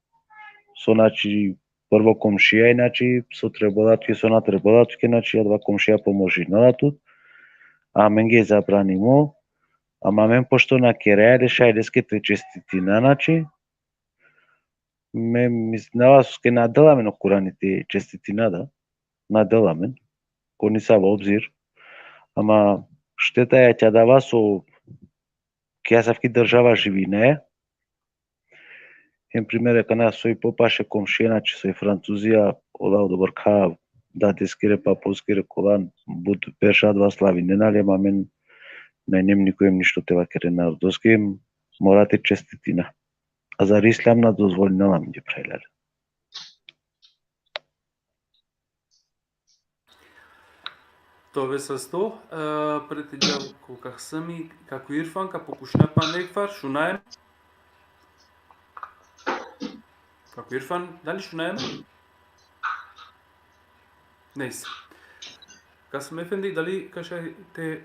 So, znači, prvo komšija, znači, so trebela tuke, so na trebela tuke, znači, adava komšija pomožinela tut, amenge zabranimo, ama amen pošto na keraja le, šaj leske te čestitina, znači, me mislinava soske na dela amen o Kurani te čestitina, da, na dela amen, ko nisavo obzir, ama šteta e adava so ki asavki država živinaja. Em primer, akana soj popaše komšija, znači, soj Francuzija, ola odobor ka dadeskere, paposkere kola, but berša adava slavinena, ali amen na inem nikoj ništo te vakeren narodoske, mora te čestitina. A zar Islam na dozvolinela, amenge phralalen. Tove sasto, e, pre te džav ko Kahsami, kako Irfan, ka pokušna panda jekh far, šunaja ma? Kako Irfan, dali šunaja ma? Nejse. Kasım efendi, dali ka šaj te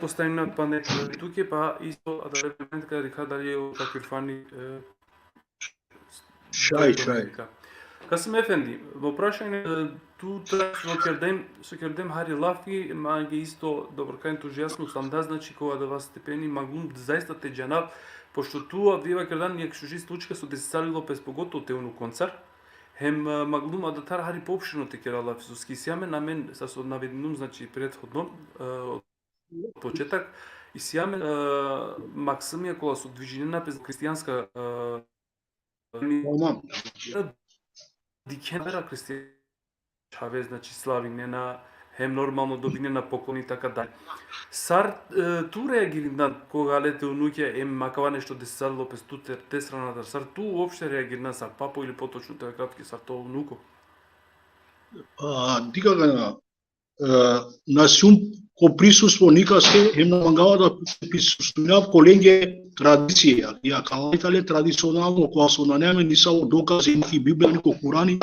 postavina panda jekh far tuke, pa isto adalemente ka dikha dali o kako Irfani, e, Šaj, šaj. Kasım efendi, mo prašanje, e, tu tra-, so kerdem, so kerdem hari lafi, mange isto dobro ka entuziazmo, sam da, znači, ko adava stepeni, manglum zaista te džanav, pošto tu avdive kerdan jekh šuži slučka so desisalo pes, pogotovo te unu koncar, hem, e, manglum adatar hari poopširno te kera lafi, soske isi amen, amen, sar so navedinum, znači, prethodno, e, od početak, isi amen, e, maksimija kola so dvižinena pes hristijanska, e, Tamam. Dikhena vera hristijan čhave, znači, slavinena, hem normalno dobinena pokloni, taka dalje. Sar, e, tu reagirinan koga le te unuke, em akava nešto desalo pe tu te, te strana, sar tu uopšte reagirinan sar papo ili potočno te vakerav tuke sar to unuko? A, dikh akana, e, na sijum ko prisustvo nikaske, hem na mangava da prisustvunav ko lenge tradicija. Ja, akala i tale tradicionalno, kova so nane amen nisavo dokazi, ni ki Biblija, ni ko Kurani.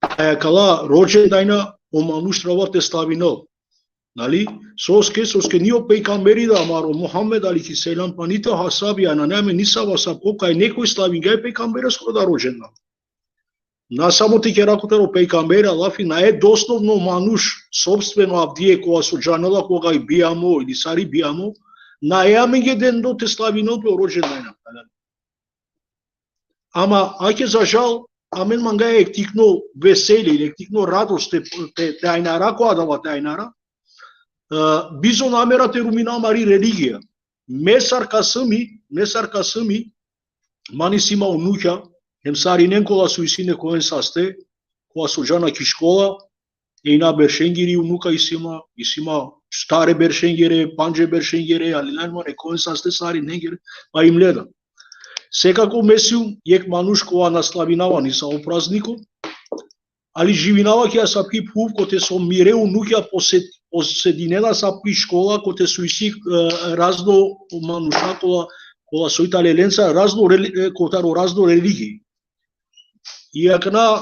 A akala rođendajna o manuš trebela te slavinel. Nali? Soske, soske ni o pejgamberi da amaro Muhammed alejhi selam, pa niti o ashabi, a nane amen nisavo ashabko kaj nekoj slavinge e pejgambereskoro da rođendan. Na samo te kera kotar o pejgamberi, a lafi nae doslovno manuš, sopstveno avdive, kova so džanela koga i bijamo ili sar i bijamo, nae amenge dendo te slavinel pe o rođendajna. Ama ake, za žal, amen mangaja jekh tikno veselje, jekh tikno radost te, te, te ajnara ko adava te ajnara, e, bizo namera te rumina amari religija. Me sar kasumi, me sar kasumi, man isi ma unukja, hem sarinen kola so isi nekoen saste, kola so džana ki škola, ejna beršengiri unuka isi ma, isi ma štare beršengere, pandže beršengere, ali nane ma nekoen saste, sarinengere, pa im le da. Sekako me sijum jekh manuš kova na slavinava nisavo prazniko, ali živinava ki asavki phuv kote so mire unukja pose-, posedinena asavki škola, kote so isi, e, razno manuša kola, kola so i tale lenca razno reli-, e, kotar o razno religiji. I akana,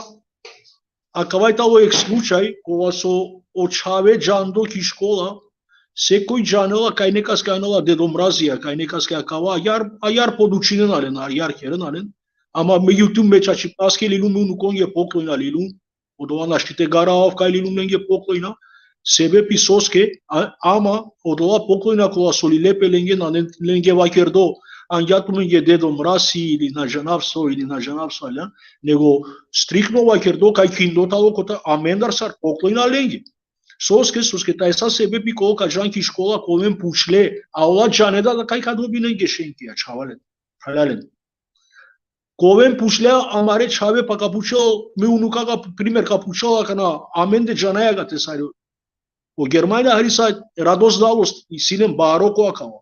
akava i tano jekh slučaj, kova so o čhave džando ki škola, sekoj džanela kaj nekaske anela Dedo Mrazija, kaj nekaske akava, agjaar, agjaar podučinena len, agjaar kerena len. Ama megjutim me čačipnaske lilum, me unukonge poklonja lilum, odova našti te garavav kaj lilum lenge poklonja, sebepi soske, a, ama odola poklonja kola so lile pe lenge, nane lenge vakerdo, angja tumenge Dedo Mrazi ili na džanav so, ili na džanav so, aljan, nego striktno vakerdo kaj kindo tano kotar amendar sar poklonja lenge. Soske, soske tajsa sebepi kolo ka džan ki škola, ka oven pučle, a ola džanena da kaj ka dobinen gešenki, a čhavalen, phralalen. Ka oven pučle amare čhave, pa ka pučel, me unuka ka, primer, ka pučel akana, amende džanaja kate sar i. O Germanija hari sa radost dalost, isi len baro ko akava.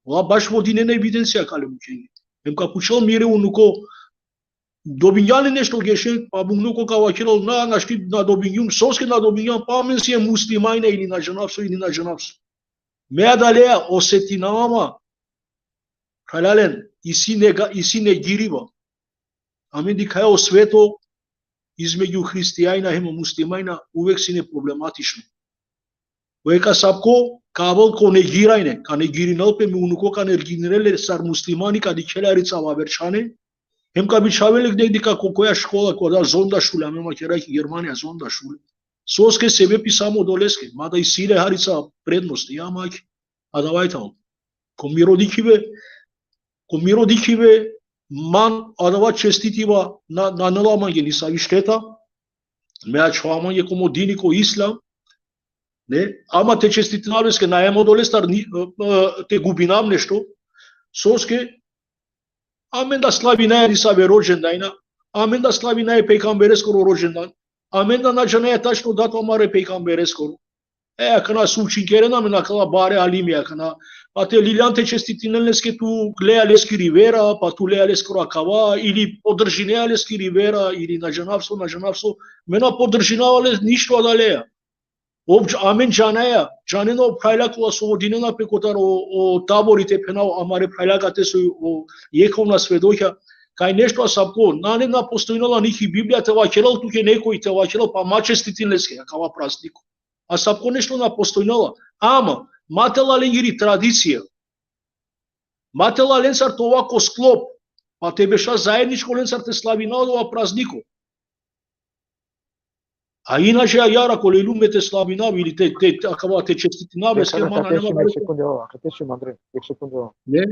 Ola baš vodinen evidencija kale mukenge. Hem ka pučel mire unuko, dobingjan li nešto gešenk, pa mukno ko ka vakerel, na, našti na dobingjum, soske na dobingjan, pa amen siem muslimanja ili na džanav so, ili na džanav so. Me adaleja osetinava ma, phralalen, isi nega-, isi negiriba. Amen dikhaja o sveto između hristijanja hem o muslimanja uvek sine problematično. Uvek asavko ka avel ko negirajne, ka negirinel pe, me unuko ka negirinel le sar muslimani, ka dikhel le harica aver čhane, hem ka bičhavel le negde ka ko koja škola, ko da Sonderschule, amen vakera ki Germanija Sonderschule. Soske? Sebepi samo odoleske, mada isi le harica prednost, ja, ma ake, adava i tano. Ko miro dikhibe, ko miro dikhibe, man adava čestitiba na, na nanela mange nisavi šteta, me ačhova mange ko mo dini, ko islam, ne, ama te čestitinav leske, nae ma odolestar ni, e, e, te gubinav nešto, soske, amen da slavinaja nisave rođendajna, amen da slavinaja e pejgambereskoro rođendan, amen da na džanaja tačno dato amare pejgambereskoro. E, akana so učinkerena amen akala bare alimi akana. Pa te liljan te čestitinen leske, tu leja leskiri vera, pa tu leja leskoro akava, ili podržinea leskiri vera, ili na džanav so, na džanav so. Me na podržinava le ništo adaleja. Opš-, amen džanaja, džanena o phralja kola so vodinena pe kotar o, o tabori, te phena, amare phralja kate so o Jehovna svedokja, kaj nešto asavko, nane na postojnela ni ki Biblija te vakerel tuke nekoj, te vakerel, pa ma čestitin leske akava prazniko. Asavko nešto na postojnela. Ama, ma te la lengiri tradicija. Ma te la lensar te ova ko sklop, pa te beša zaedničko lensar te slavina odova prazniko. A inače, agjaar, ako lelum me te slavinav ili te, te, te, akava te čestitinav, e, eske, sada, ma nane ma. Jekh sekunde, ova, kate si, Andre, jekh sekunde, ova. Ne?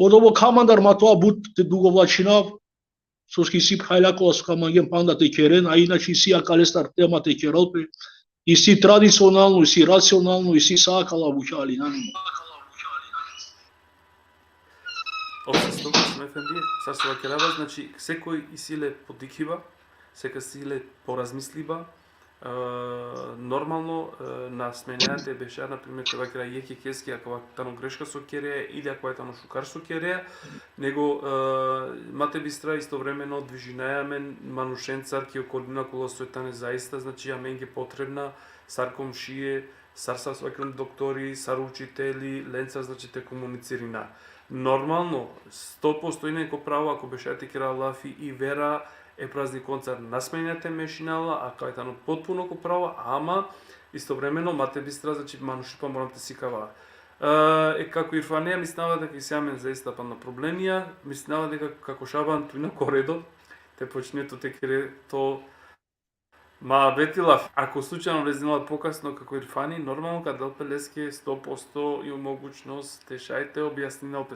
Odova ka mandar ma te ova but te dugovlačinav, soske isi phralja kola so ka mangen panda te keren, a inače isi akalestar tema te kerel pe, isi tradicionalno, isi racionalno, isi sa akala bukja, ali nane ma. Opšte, slobodno, efendija, sar so vakerava, znači, sekoj isi le podikhiba, sekoj isi le porazmisliba, E, normalno, e, na smenea te bešea, na primer, te vakera jekh jekheske akava tano greška so kerea, ili akava tano šukar so kerea, nego, e, ma te bistra istovremeno dvižinaja amen manušencar ki okolina kola so tane zaista, znači, amenge potrebna, sar komšije, sar, sar so vakera doktori, sar učiteli, lencar, znači, te komunicirina. Normalno, sto posto ine ko pravo, ako bešea te kera lafi i vera, e praznikoncar na smenea te mešina la, akava tano potpuno ko pravo, ama istovremeno ma te bistra, znači, manušipa moram te sikava. E, e, kako Irfanea, mislinava deka isi amen zaista pana problemija, mislinava deka kako Šaban tu ine ko redo, te počne tu te kere to muhabeti, lafi. Ako slučajno vleznela pokasno kako Irfani, normalno ka del pe leske sto posto i mogućnost te šaj te objasninel pe.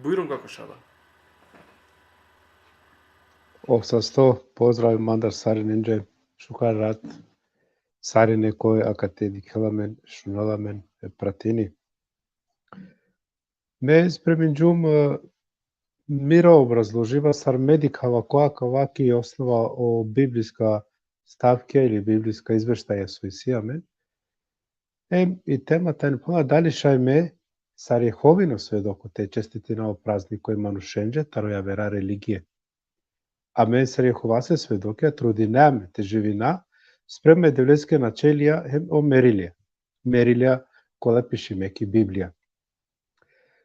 Bujrum, kako Šaban. Ov sasto, pozdrav mandar sarinenđe, šukar rat sarine koj akate dikhela amen, šunela amen, e, pratini. Me spreminđum, e, mira obrazložiba sar me dikhava ko akava ki osnova o biblijska stavkja ili biblijska izveštaja so isi amen. Em i tema tani pana dali šaj me sar Jehovino svedoko te čestitina o prazniko e manušenđe taro javera religije. Amen sar Jehovase svedokija trudinea amen te živina sprema e Devleske načelija hem o merilija. Merilija kola pišime ki Biblija.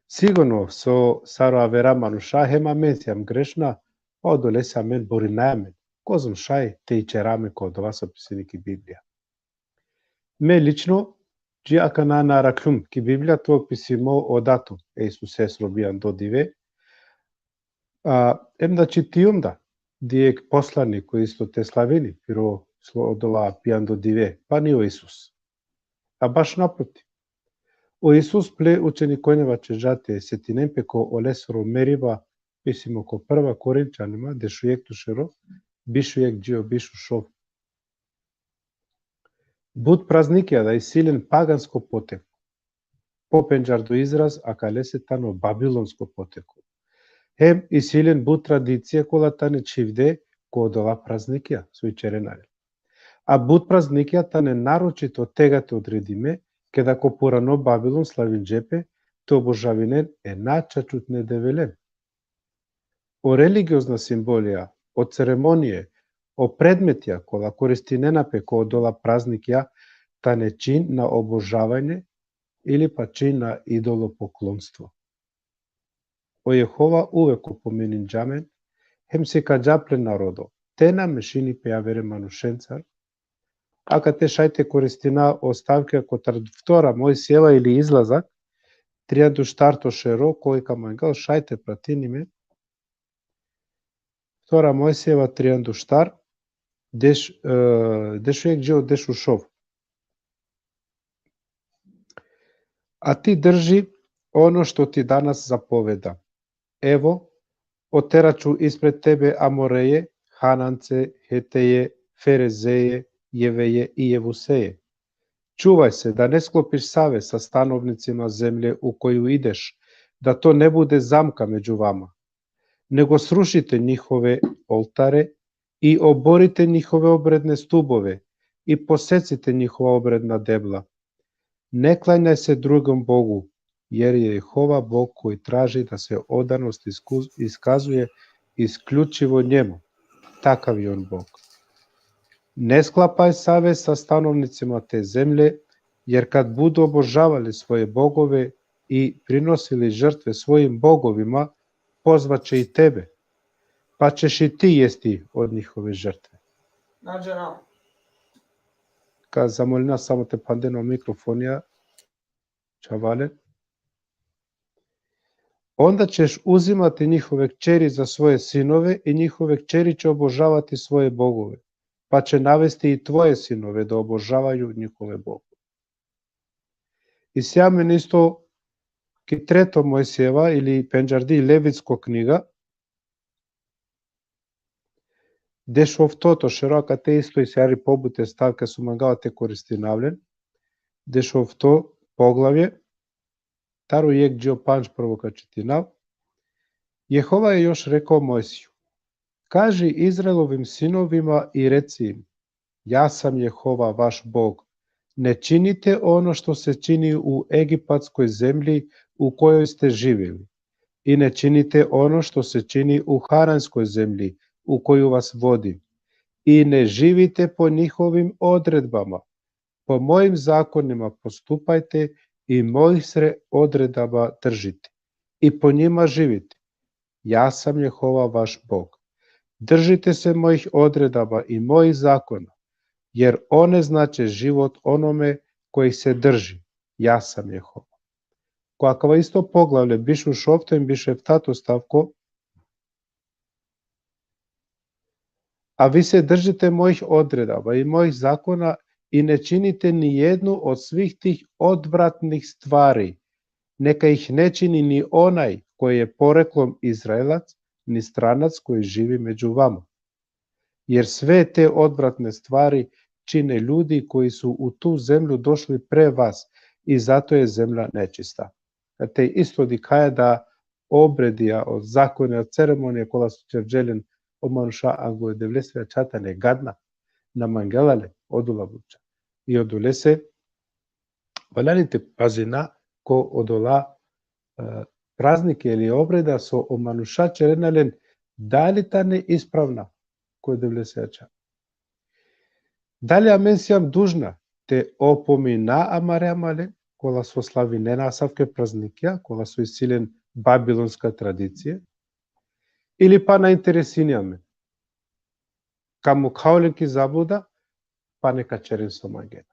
Sigurno so sar o avera manuša hem amen sijam grešna, odolese amen borinaja amen kozom šaj te ićera amen ko odova so pisini ki Biblija. Me lično, dži akana na arakljum ki Biblija, tu pisimo o datum e Isusesro bijando dive. A, em da čitijum da, dijek poslanik koj isto te slavini, piro slo-, odola bijando dive, pani o Isus. A baš naprotiv. O Isus ple učenikonja vaćerđa te setinen pe ko olesoro meriba, pisimo ko prva Korinćanima, dešujekto šero, bišujek dži o bišušov. But praznikija da isi len pagansko poteko. Po pendžardo izraz, akalese tano babilonsko poteko. Hem isi len but tradicija kola tane čhivde ko odola praznikija, so ićerena len. A but praznikija tane naročito tegate odredime, keda ko purano Babilon slavinđe pe te obožavinen e načačutne develen. O religiozna simbolija, o ceremonije, o predmetija kola koristinena pe ko odola praznikija, tane čin na obožavanje ili pa čin na idolopoklonstvo. O Jehova uvek opomeninđa amen, hem sikađa ple narodo, te na mešini pe javere manušencar. Akate šaj te koristina o stavkija kotar Vtora Mojsijeva ili Izlazak, trianda u štarto šero, koj ka mangel šaj te pratini me. Vtora Mojsijeva trianda u štar, deš-, e, dešujek dži o dešušov. A ti drži ono što ti danas zapoveda. Evo, oteraću ispred tebe Amoreje, Hanance, Heteje, Ferezeye, Jeveje i Jevuseje. Čuvaj se da ne sklopiš savez sa stanovnicima zemlje u koju ideš, da to ne bude zamka među vama. Nego srušite njihove oltare i oborite njihove obredne stubove i posecite njihova obredna debla. Ne klanjaj se drugom bogu, jer je Jehova Bog koji traži da se odanost isku-, iskazuje isključivo njemu. Takav je on Bog. Ne sklapaj savez sa stanovnicima te zemlje, jer kad budu obožavali svoje bogove i prinosili žrtve svojim bogovima, pozvaće i tebe, pa ćeš i ti jesti od njihove žrtve. Nađe nam. Ka zamolina samo te phanden o mikrofonija, čhavalen. Onda ćeš uzimati njihove kćeri za svoje sinove i njihove kćeri će obožavati svoje bogove, pa će navesti i tvoje sinove da obožavaju njihove bogove. Isi amen isto ki treto Mojsijeva ili pendžardi Levitsko kniga, dešoftoto šero, akate isto isi hari pobute stavke so mangava te koristinav len, dešofto poglavje, taro jekh dži o pandž prvo ka čitinav. Jehova je još rekao Mojsiju: Kaži Izraelovim sinovima i reci im: Ja sam Jehova, vaš Bog. Ne činite ono što se čini u egipatskoj zemlji u kojoj ste živjeli. I ne činite ono što se čini u haranskoj zemlji u koju vas vodim. I ne živite po njihovim odredbama. Po mojim zakonima postupajte i mojih se odredaba držite. I po njima živite. Ja sam Jehova, vaš Bog. Držite se mojih odredaba i mojih zakona, jer one znače život onome koji se drži. Ja sam Jehova. Ko akava isto poglavlje, biš u šovto em biš u eftato stavko, a vi se držite mojih odredaba i mojih zakona i ne činite ni jednu od svih tih odvratnih stvari, neka ih ne čini ni onaj koji je poreklom Izraelac, ni stranac koji živi među vama. Jer sve te odvratne stvari čine ljudi koji su u tu zemlju došli pre vas i zato je zemlja nečista. Te isto dikhaja da obredija, o zakonja, o ceremonija kola so ćerđe len o manuša ango e Devlesere ačha tane gadna, na mangela le odola buća. I odolese valjani te pazina ko odola, e, praznike ili obreda so o manuša ćerena len, dali tane ispravna ko e Devlesere ačha. Dali amen sijam dužna te opomina amare amalen, kola so slavinena asavke praznikija, kola so isi len babilonska tradicija, ili pana interesini amen? Ka mukhav len ki zabluda, pana ka ćeren so mangena.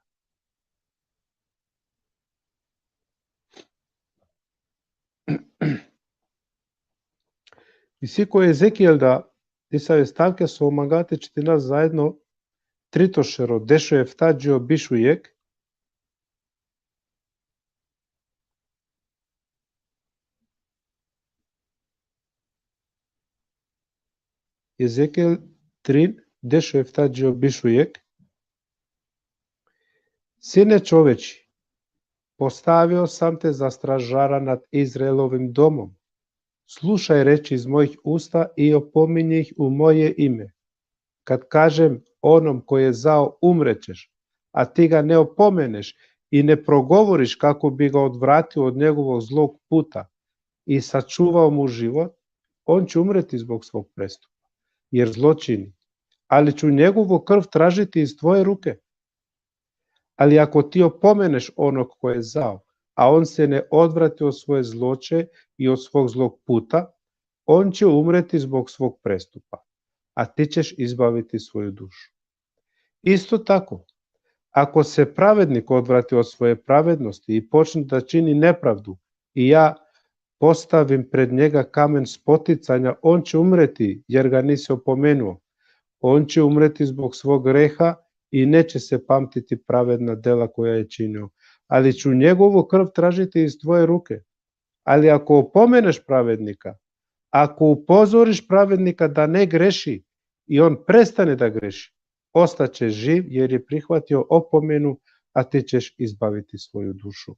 Isi ko Ezekiel da, disave stavke so manga te čitina zaedno, trito šero, dešuefta dži o bišujek. Ezekiel trin, dešuefta dži o bišujek. Sine čoveči, postavio sam te za stražara nad Izraelovim domom. Slušaj reči iz mojih usta i opominji ih u moje ime. Kad kažem onom koji je zao: „Umrećeš”, a ti ga ne opomeneš i ne progovoriš kako bi ga odvratio od njegovog zlog puta i sačuvao mu život, on će umreti zbog svog prestupa, jer zlo čini. Ali ću njegovu krv tražiti iz tvoje ruke. Ali ako ti opomeneš onog koji je zao, a on se ne odvrati od svoje zloće i od svog zlog puta, on će umreti zbog svog prestupa, a ti ćeš izbaviti svoju dušu. Isto tako, ako se pravednik odvrati od svoje pravednosti i počne da čini nepravdu, i ja postavim pred njega kamen spoticanja, on će umreti, jer ga nisi opomenuo. On će umreti zbog svog greha i neće se pamtiti pravedna dela koja je činio. Ali ću njegovu krv tražiti iz tvoje ruke. Ali ako opomeneš pravednika, ako upozoriš pravednika da ne greši i on prestane da greši, ostaće živ jer je prihvatio opomenu, a ti ćeš izbaviti svoju dušu.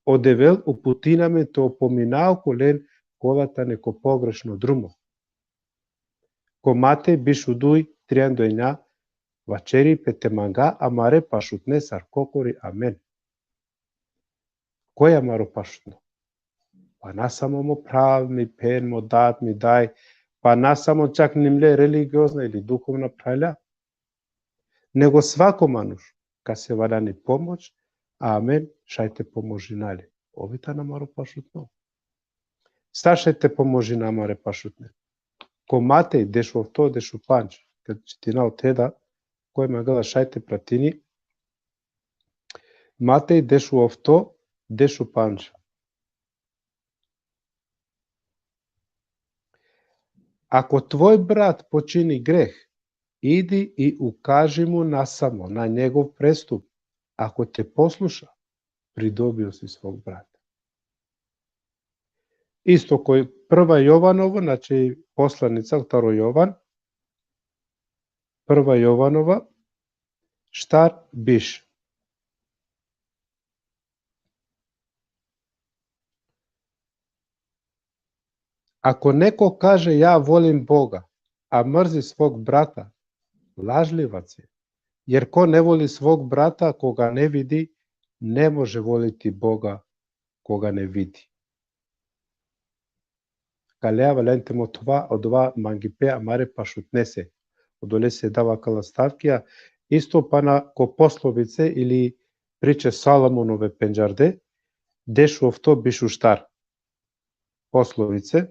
O Devel uputina amen te opomina okolen kola tane ko pogrešno drumo. Ko Matej biš u duj, trianda u enja, vaćeri pe te manga amare pašutne sar kokori amen. Koj amaro pašutno? Pa na samo mo phral, mi phen, mo dad, mi daj, pa na samo čak nimle religiozna ili duhovna phralja, nego svako manuš kase valjani pomoć, a amen šaj te pomožina le. Ov i tano amaro pašutno. Sa šaj te pomožina amare pašutne? Ko Matej dešuofto, dešupandž, kad čitina ote da, koj mangela šaj te pratini, Matej dešuofto, dešupandž. Ako tvoj brat počini greh, idi i ukaži mu nasamo na njegov prestup. Ako te posluša, pridobio si svog brata. Isto koj prva Jovanovo, znači poslanica, taro Jovan, prva Jovanova, štar biš. Ako neko kaže: „Ja volim Boga”, a mrzi svog brata, lažljivac je Jer ko ne voli svog brata koga ne vidi, ne može voliti Boga koga ne vidi. Ka lea valjani te mothova odova mangipe amare pašutnese. Odolese dava akala stavkija, isto pana ko Poslovice ili Priče Salomonove pendžarde, dešuofto bišuštar. Poslovice,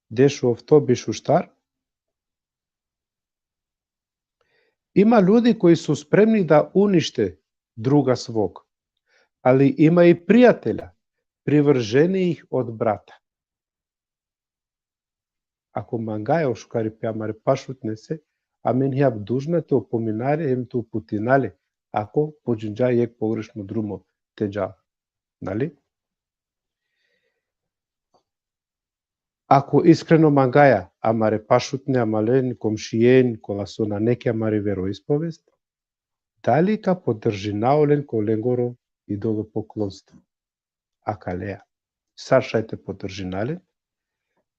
dešuofto bišuštar. Има луѓе кои се спремни да уништат друга свог, али има и пријателја, привржени их од брата. Ako mangaja o šukaripe amare pašutnese, amen hijam dužna te opominale hem te uputinale, ako podžinđa jekh pogrešno drumo te džal. Nali? Ako iskreno mangaja amare pašutne, amalen, komšijen, kola so nane ki amari veroispovest, dali ka podržina olen ko lengoro idolopoklonstvo? Akaleja. Sar šaj te podržina len?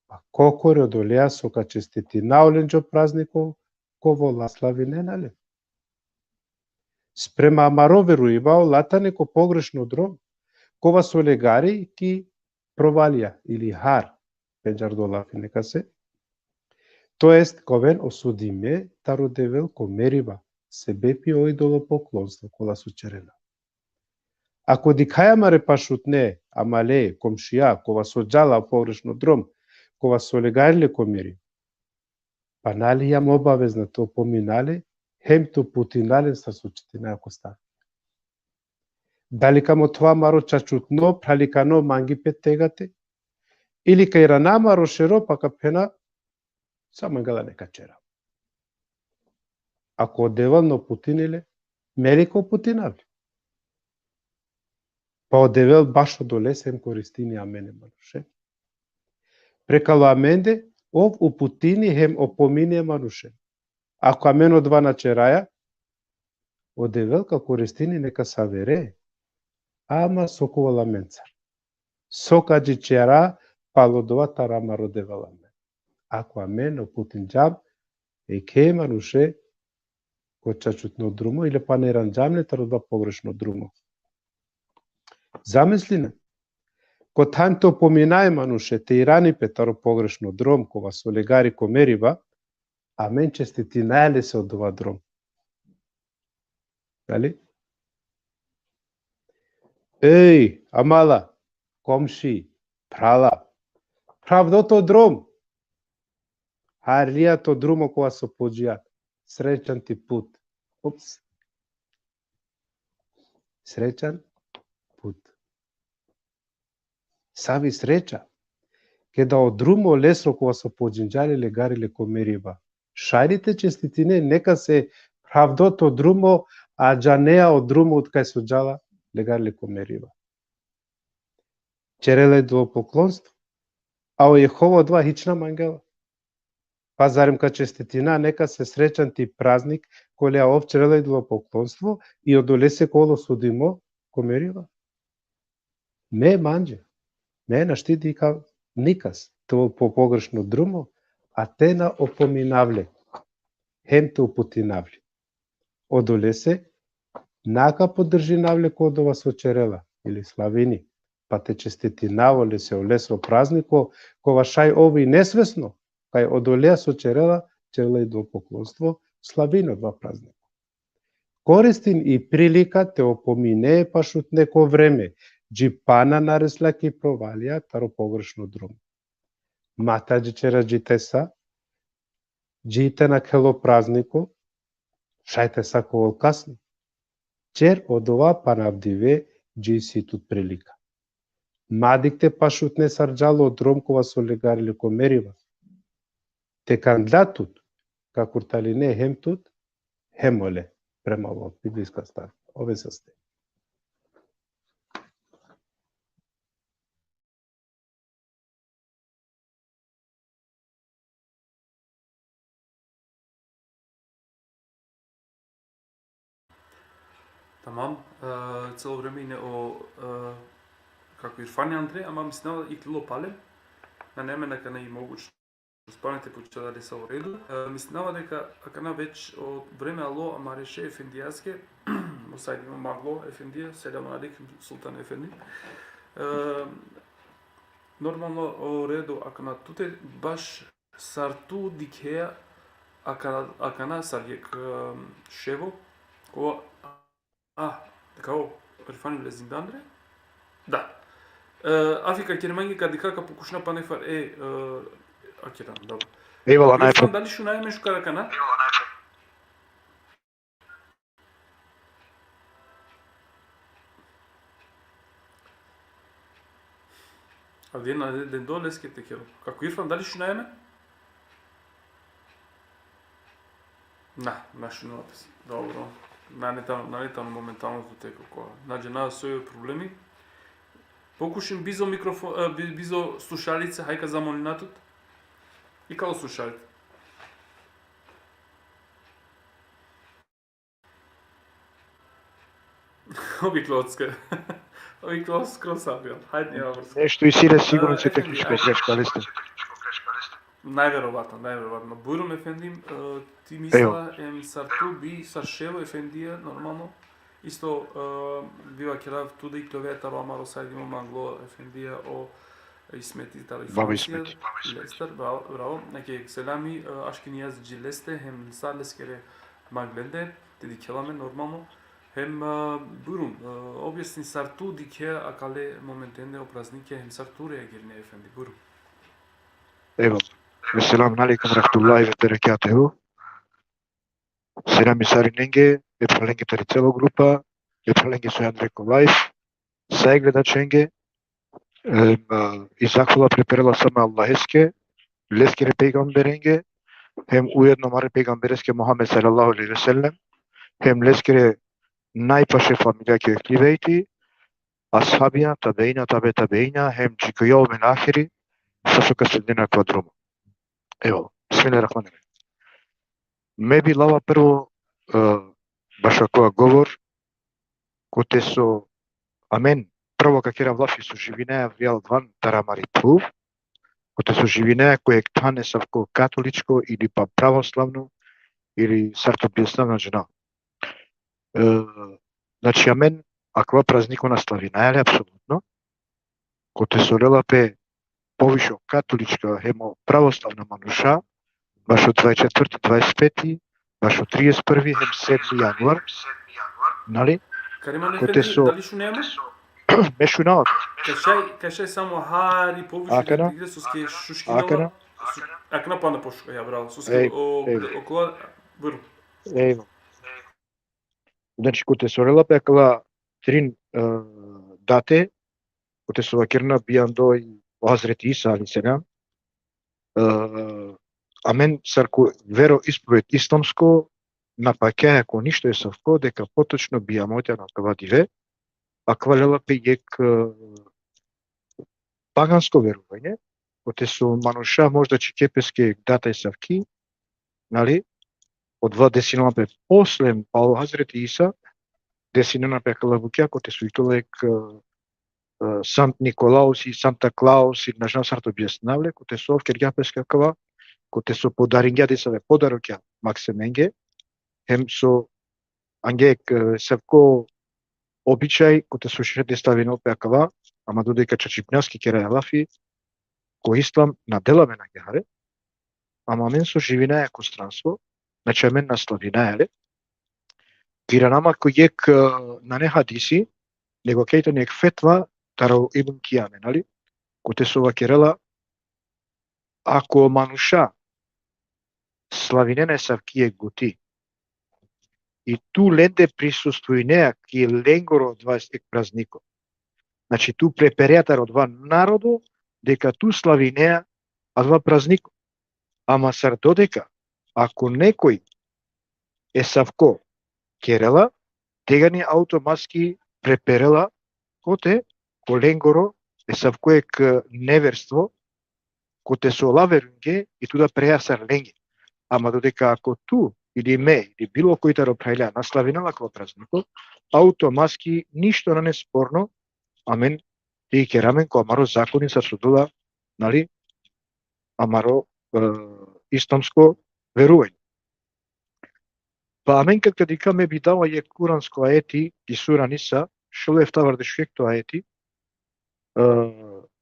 Pa kokori odoleja so ka čestitina olenđe o prazniko, kova ola slavinena len. Sprema amaro veruiba, ola tane ko pogrešno drom, kova so legari ki provalija ili har, pendžardo lafi nekase. To jest, ka oven osudime taro Devel ko meriba, sebepi o idolopoklonstvo kola so čerena. Ako dikhaja amare pašutne, amale, komšija, kova so džala pogrešno drom, kova so legari le ko meriba, pa nali hijam obavezna te opominale, hem te uputinale sar so čitinaja ko stavkija. Dali ka mothova amaro čačutno, phralikano mangipe tegate, ili ka irana amaro šero pa ka phena, sa mangela neka čera. Ako o Devel na uputini le, me li ka uputinav le? Pa o Devel bašo odolese hem koristini amen e manuše. Prekalo amende, ov uputini hem opomini e manuše. Ako amen odova na čeraja, o Devel ka koristini neka savere, ama so ka ovel amencar. So ka dži čera, palo odova taro amaro Devel amen. Ako amen uputinđam jekhe manuše ko čačutno drumo, ili pana iranđam le taro odova pogrešno drumo. Zamislinen, ko than te opominaja e manuše, te irani pe taro pogrešno drom, kova so legari ko meriba, amen čestitinaja lese odova drom. Dali? Ej, amala, komši, phrala, phravdo to drom. Harlija to drumo kova so podžinđa. Srećan ti put. Ups. Srećan put. Savi sreća. Keda o drumo leso kova so podžinđa le legari le ko meriba. Šaj li te čestitine, nekase phravdo to drumo, a džanea o drumo utkaj so džala legari le ko meriba. Čerela idolopoklonstvo. A o Jehova odova hič na mangela. Pa zarem ka čestitina nekase srećan ti praznik, koleja ov čerela idolopoklonstvo i odolese ka ovel osudimo ko meriba? Me manđe. Me našti dikhav nikas te ovel po pogrešno drumo, a te na opominav le, hem te uputinav le. Odolese, na ka podržinav le ko odova so čerela, ili slavini, pa te čestitinav olese, oleso prazniko, kova šaj ov i nesvesno, kaj odolea so čerela, čerela idolopoklonstvo, slavini odova prazniko. Koristin i prilika te opomine e pašutne ko vreme, dži pana na resla ki provalija taro pogrešno drumo. Ma te adžićera dži te sa, dži te nakhel o prazniko, šaj te sa ka ovel kasno. Čer odova pana avdive, dži isi tut prilika. Ma dikh te pašutne sar džala o drom kova so legari le ko meriba. Te kandla tut, ka kurtaline hem tut, hem ole, prema o biblijska stavka. Ove saste. Tamam. E, celo vreme ine o, e, kako Irfani Andre, ama mislinava iklilo palem, nane amen akana i mogućnost. Spane te pučha dali sa u redu. E, mislinava deka akana već o vreme alo amare šej efendijaske, o Said Imam Aglo efendija, selamun alejkum, Sultan Efendi. E, normalno, o redu akana tute baš sar tu dikheja akana, akana sar jekh, e, ševo, ko, a, kao, Irfani le zindandre? Da. E, afi ka kere mange, ka dikha, ka pokušina pa nekfar, e, e, akira, dobro. Ejvala, Irfan, najpre. Dali šunaja amen šukar akana? Avdive na dendo leske te kero. Kako, Irfan, dali šunaja amen? Na, na šunava pes. Dobro. Nane tano, nane tano momentalno tu teko ko. Na džanav soj o problemi. Pokušin bizo mikrofon, e, bi-, bizo slušalice, haj ka zamolina tut. Ikal o slušalice. Ovi klocka. Ovi kloc-, kroz abjal. Hajde, nema vrska. Nešto isi le sigurno, e, će efendim, tehničko greška, ali ste. Najverovatno, najverovatno. Bujrum, efendim, e, ti misla, evo, em sar tu bi, sar ševo efendija, normalno. Isto, e, bi vakerav tu da i te ove taro amaro Said Imam Aglo efendija, o Ismeti taro... Baba Ismeti. Lestar, bravo, bravo. Neke selami, e, aški Nijaz dži leste, hem sa leskere maglende, te dikhela amen normalno. Hem, e, bujrum, e, objasni sar tu dikhe akale momentende o praznike, hem sar tu reagirine, efendi, bujrum. Evo. Esselamu alejkum ve rahmetullahi ve berekatuhu. Selami sarinenge, e phralenge tari celo grupa, e phralenge so andre ko live, sa e gledačenge, em, e, i zahvala priperela samo Allaheske, leskere pejgamberenge, hem ujedno amare pejgambereske Muhammed sallallahu alejhi ve sellem, hem leskere najpaše familija ki ehli bejti, ashabija, tabeina, tabe tabeina, hem dži ko jevmil ahiri, sa so ka sledina ko drumo. Evo, bismillahirrahmanirrahim. Me bi lava prvo, e, bašo akava govor, kote so amen prvo ka kera lafi so živinaja avrijal van taro amari phuv, kote so živinaja ko jekh than esavko katoličko ili pa pravoslavno, ili sar te objasninav, na džanav. E, znači, amen akava prazniko na slavinaja le apsolutno, kote so lela pe poviše katolička hem o pravoslavna manuša, bašo dvadeset četvrti, dvadeset peti, bašo trideset prvi hem sedmi januar, nali? Karim efendi, kote so, dali šunea amen? Me šunava. Ka šaj, ka šaj samo hari poviše, akana? Te digre soske šuškinela. Akana? Su-, akana panda pošukar, ja, bravo. Soske, ej, o, ej, okola, bujrum. Ej. Znači, kote so lela pe akala trin, e, date, kote so vakerena bijando i o Hazreti Isa alejhi selam, e, amen sar ko veroispoved islamsko na pakjaja ko ništo esavko deka potočno bijamo tano akava dive, akava lela pe jekh, e, pagansko veruvanje, kote so manuša možda čhike peske data esavki, nali, odova desinela pe posle, palo Hazreti Isa, desinena pe akala bukja, kote so ikljola jekh, e, e, Sant Nikolaus i Santa Claus i na džanav sar te objasninav le, kote so ov kergja peske akava, kote so podaringja desave podarokja maksemenge, hem so angja jekh, e, esavko običaj, kote so šaj te slavinel pe akava, ama dodeka čačipnaske keraja lafi, ko islam na dela amen agjaar, ama amen so živinaja ko stranstvo, znači amen na slavinaja le. Ka irana ma ko jekh, e, nane hadisi, nego kaj tani jekh fetva taro Ibn Kijame, nali? Kote so vakerela, ako manuša slavinena esavki jekh buti, i tu lende prisustvujnea ki lengoro dvadeset jekh prazniko. Znači, tu preperea taro odova narodo deka tu slavinea adava prazniko. Ama sar dodeka, ako nekoj esavko kerela, tegani automatski preperela kote, ko lengoro esavko jekh neverstvo, kote so ola verujnge i tu da preja sar lenge. Ama dodeka ako tu ili me ili bilo koj taro phralja na slavinela akava prazniko, automatski ništo nane sporno, amen te ikera amen ko amaro zakoni sar so dela, nali, amaro, e, islamsko veruvanje. Pa amen kad, kad dikha, me bi dava jekh kuransko ajeti, ki sura Nisa, šel eftavardeš jekto ajeti, e,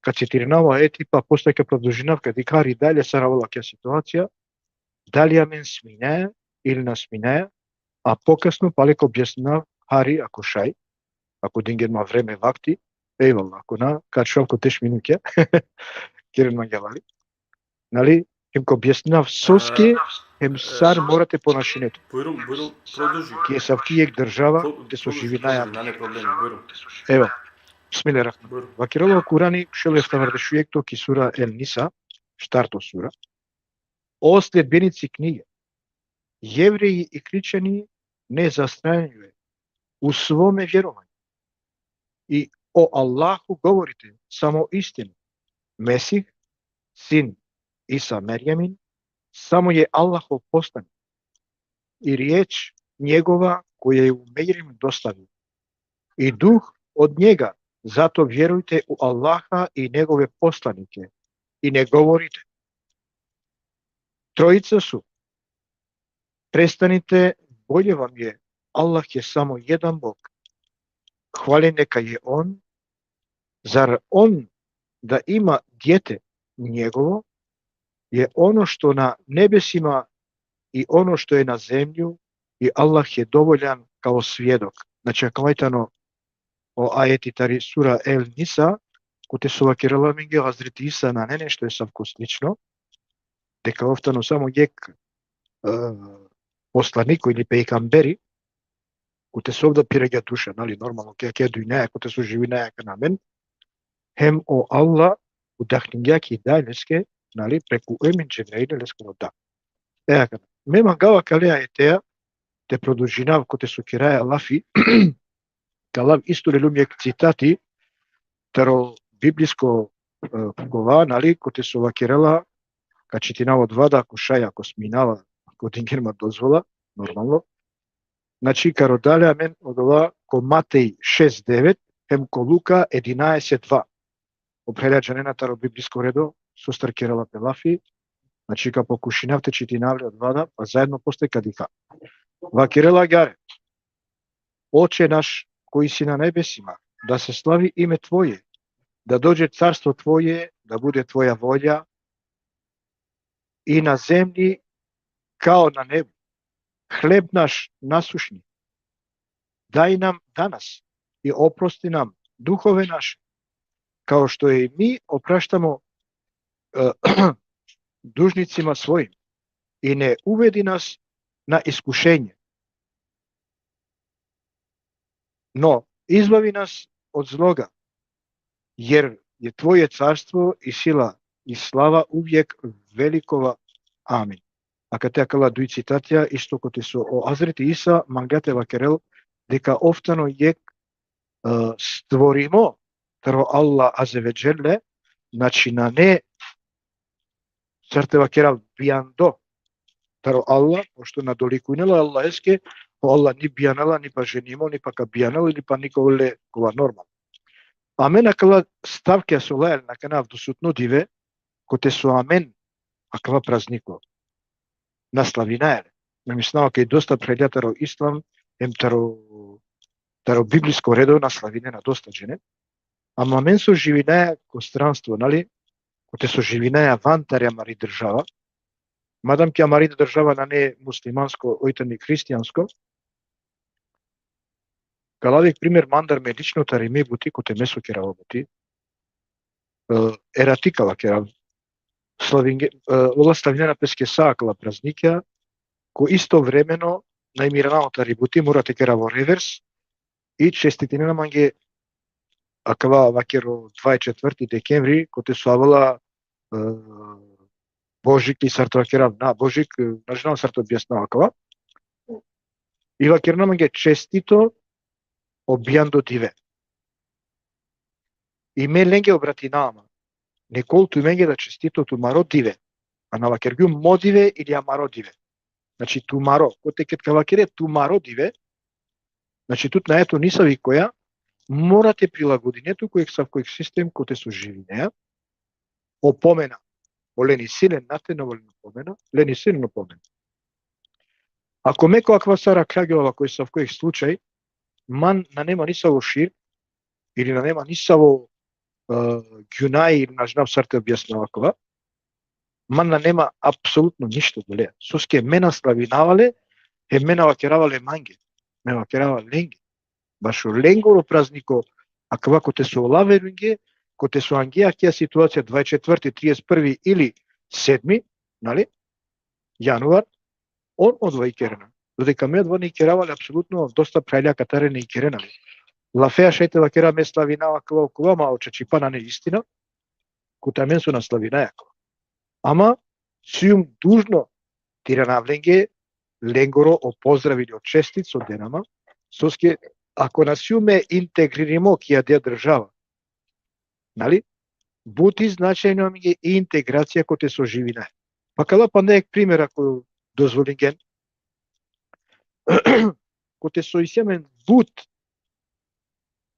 ka citirinav ajeti, pa posle ka produžinav, ka dikha hari dalje sar avela akaja situacija, dali amen sminaja ili na sminaja, a pokasno pale ka objasninav hari ako šaj, ako dingjen ma vreme vakti, ejvallah, ako na, ka ačhav ko deš minutja, keren mange lali. Nali, hem ka objasninav soske, hem sar mora te ponašine tu. Bujrum, bujrum, produži. Ki esavki jekh država, Pro- te so produži, živinaja. Nane problem, bujrum. Evo, bismillahirrahmanirrahim. Bujrum. Vakerela o Kurani, šel eftavardeš jekto ki sura El Nisa, štarto sura. O sledbenici knjige, Jevreji i hrišćani, ne zastrajujte u svome vjerovanju. I o Allahu govorite samo istinu. Mesih, sin Isa Merjemin, samo je Allahov poslanik. I riječ njegova koja je u Merjem dostavio. I duh od njega, zato vjerujte u Allaha i njegove poslanike. I ne govorite: „Trojica su.” Prestanite, bolje vam je, Allah je samo jedan Bog. Hvaljen neka je On. Zar On da ima dijete njegovo? Je ono što na nebesima i ono što je na zemlju, i Allah je dovoljan kao svjedok. Znači, akava tano o ajeti tari sura El Nisa, kote so vakerela amenge o Hazreti Isa nane nešto esavko slično, deka ov tano samo jekh, e, poslaniko ili pejgamberi, kote so ov da phirgja duša, nali, normalno, ki akaja dunjaja, kote so živinaja akana amen, hem o Allah udahningja ki daj leske, nali, preku emin Džebrail leskoro dah. E, akana. Me mangava akale ajeteja te produžinav kote so keraja lafi, ka lav isto lelum jekh citati taro biblijsko, e, kova, nali, kote so vakerela, ka čitinav odova da, ako šaj, ako sminava, ako dingjen ma dozvola, normalno. Znači, ka rodel amen odova ko Matej šest devet, hem ko Luka edinaeset dva. O phralja džanena taro biblijsko redo sostar kerela pe lafi, znači, ka pokušinav te čitinav le odova da, pa zajedno posle ka dikha. Vakerela agjaar: „Oče naš koji si na nebesima, da se slavi ime tvoje, da dođe carstvo tvoje, da bude tvoja volja i na zemlji kao na nebu. Hleb naš nasušni daj nam danas i oprosti nam duhove naše, kao što i mi opraštamo, e, dužnicima svojim, i ne uvedi nas na iskušenje, no izbavi nas od zloga, jer je tvoje carstvo i sila i slava uvijek velikova. Amin.” Akate akala duj citatija, isto kote so o Hazreti Isa manga te vakerel deka ov tano jekh, e, stvorimo taro Allah Azze ve Dželle, znači, nane, sar te vakerav, bijando taro Allah, pošto na dolikujnela Allaheske, o Allah ni bijanela, ni pa ženimo, ni pa ka bijanel, ni pa nikole kova, normalno. Amen akala stavke so laja len akana avdisutno dive, kote so amen akava prazniko na slavinaja le. Me mislinava kaj dosta phralja taro islam, em taro, taro biblijsko redo na slavinena dosta džene. Ama amen so živinaja ko stranstvo, nali, kote so živinaja van tari amari država, madam ki amari država nane muslimansko, oj tani hristijansko, ka lav jekh primer mandar me lično tari mi buti, kote me so kerava buti, e, erati ka vakerav, slavinge-, e, ola slavinena peske sa akala praznikja, ko istovremeno na imirana tari buti, mora te kerav o revers, i čestitinena mange akava, vakerav, dvaeset četvrti dekembri, kote so avela, e, Božik, i sar te vakerav, na Božik, e, na džanav sar te objasninav akava. I vakerena mange čestito o bijando dive. I me lenge obratinava ma: „Nikol tumenge da čestito tumaro dive.” A na vakergjum mo dive ili amaro dive. Znači, tumaro. Kote ked ka vakere tumaro dive, znači, tut nae tu nisavi koja, mora te prilagodine tu ko jekh sav, ko jekh sistem kote so živinea. Opomena. Len isi len, na te na len opomena, len isi len opomena. Ako me ko akava sar aklagjola ko esavko jekh slučaj, man nane ma nisavo širk, ili nane ma nisavo, e, gjunaj, ili na džanav sar te objasnava akava, man nane ma apsolutno ništo doleja. Soske me na slavinava le, e me na vakerava le mange, me vakerava lenge. Bašo lengoro prazniko, akava kote so ola verujnge, kote so ange akija situacija dvadeset četvrti, trideset prvi ili sedmi, nali, januar, on odova ikerena. Dodeka me odova na ikerava le apsolutno, dosta phralja akatare na ikerena le. Lafea šaj te vakera me slavinava akava okova, ma o čačipa nane istina, kote amen so na slavinaja akava. Ama sijum dužno te iranav lenge lengoro o pozdrav ili o čestit so dena ma, soske ako na sijum me integririmo ki adaja država, nali, but i značajno amenge i integracija kote so živinaja. Pa ka dav panda jekh primer ako dozvolingen, kote so isi amen but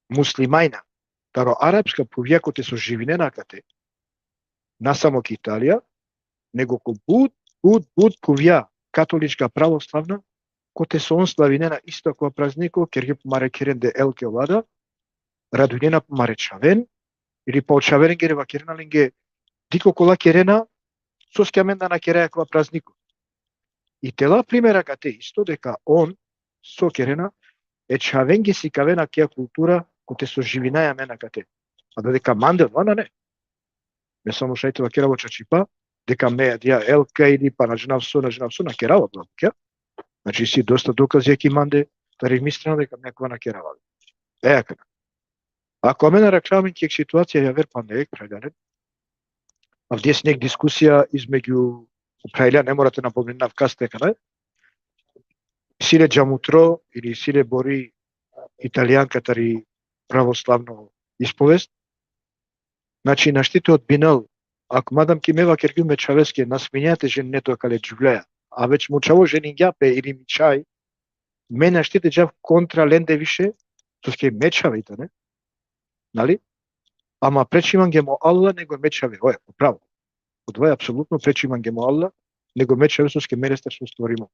muslimanja, taro arapska phuvja kote so živinena akate, na samo ki Italija, nego ko but, but, but phuvja katolička, pravoslavna, kote so on slavinena isto akava prazniko, kerge po mare kherende elke olada, radujnena po mare čhaven, ili pa o čhaverengere vakerena lenge, dikh okola kerena, soske amen da na keraja akava prazniko. I te la primer akate isto deka on so kerena, e čhavenge sikavena akija kultura kote so živinaja amen akate. A da deka mande odova nane. Me samo šaj te vakerav o čačipa, deka me adaja elka ili pa na džanav so, na džanav so, na kerava odova bukja. Znači, isi dosta dokazija ki mande, tari mi strana deka me akava na kerava. E, akana. Ako amen arakhlja amen ki jekh situacija javer panda jekh, phralalen, avdive sine jekh diskusija između phralja, ne mora te napomenav kaste akana, isi le džamutro ili isi le bori Italijanka tari pravoslavno ispovest. Znači, našti te odbinel, ako madam ki me vakergjum e čhaveske, na sminea te ženine tu akale džuvljaja. A već mo čhavo ženingja pe ili mi čhaj, me našti te džav kontra lende više, soske me čhave i tane, nali? Ama preči mange mo Allah nego me čhave, oja, po pravo. Odova apsolutno preči mange mo Allah nego me čhave, soske me lestar so stvorimo.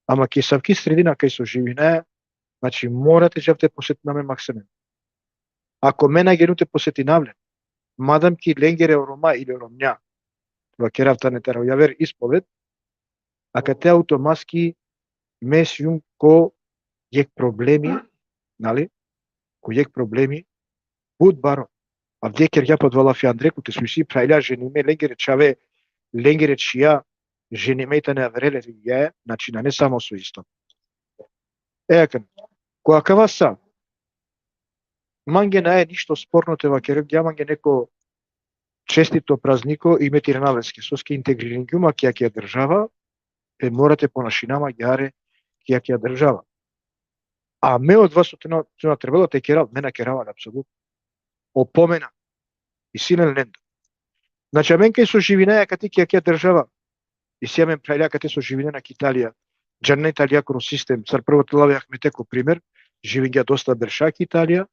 Ama ki savki sredina kaj so živinaja, znači, mora te džav te posetina me maksime. Ako me na genu te posetinav len, madam ki lengere o Roma ili o romnja, vakerav tane taro javer ispoved, akate automatski me sijum ko jekh problemi, nali? Ko jekh problemi but baro. Avdive kergja pe odova lafi andre, kote so isi phralja ženime, lengere čhave, lengere čhija ženime i tane avere religija, znači nane samo so islam. E, akana, ko akava sa, mange nae ništo sporno te vakergja mange neko čestito prazniko i me te iranav leske, soske integriringjum ma ki akija država, e mora te ponašinav ma agjaar ki akija država. A me odova so tu na, tu na trebela te kerav, me na kerava le apsolutno. Opomena. Isi len lendo. Znači, amen kaj so živinaja akate ki akija država, isi amen phralja akate so živinena ki Italija, džanena italijakoro sistem, sar prvo te lav e Ahmete ko primer, živingja dosta berša ki Italija,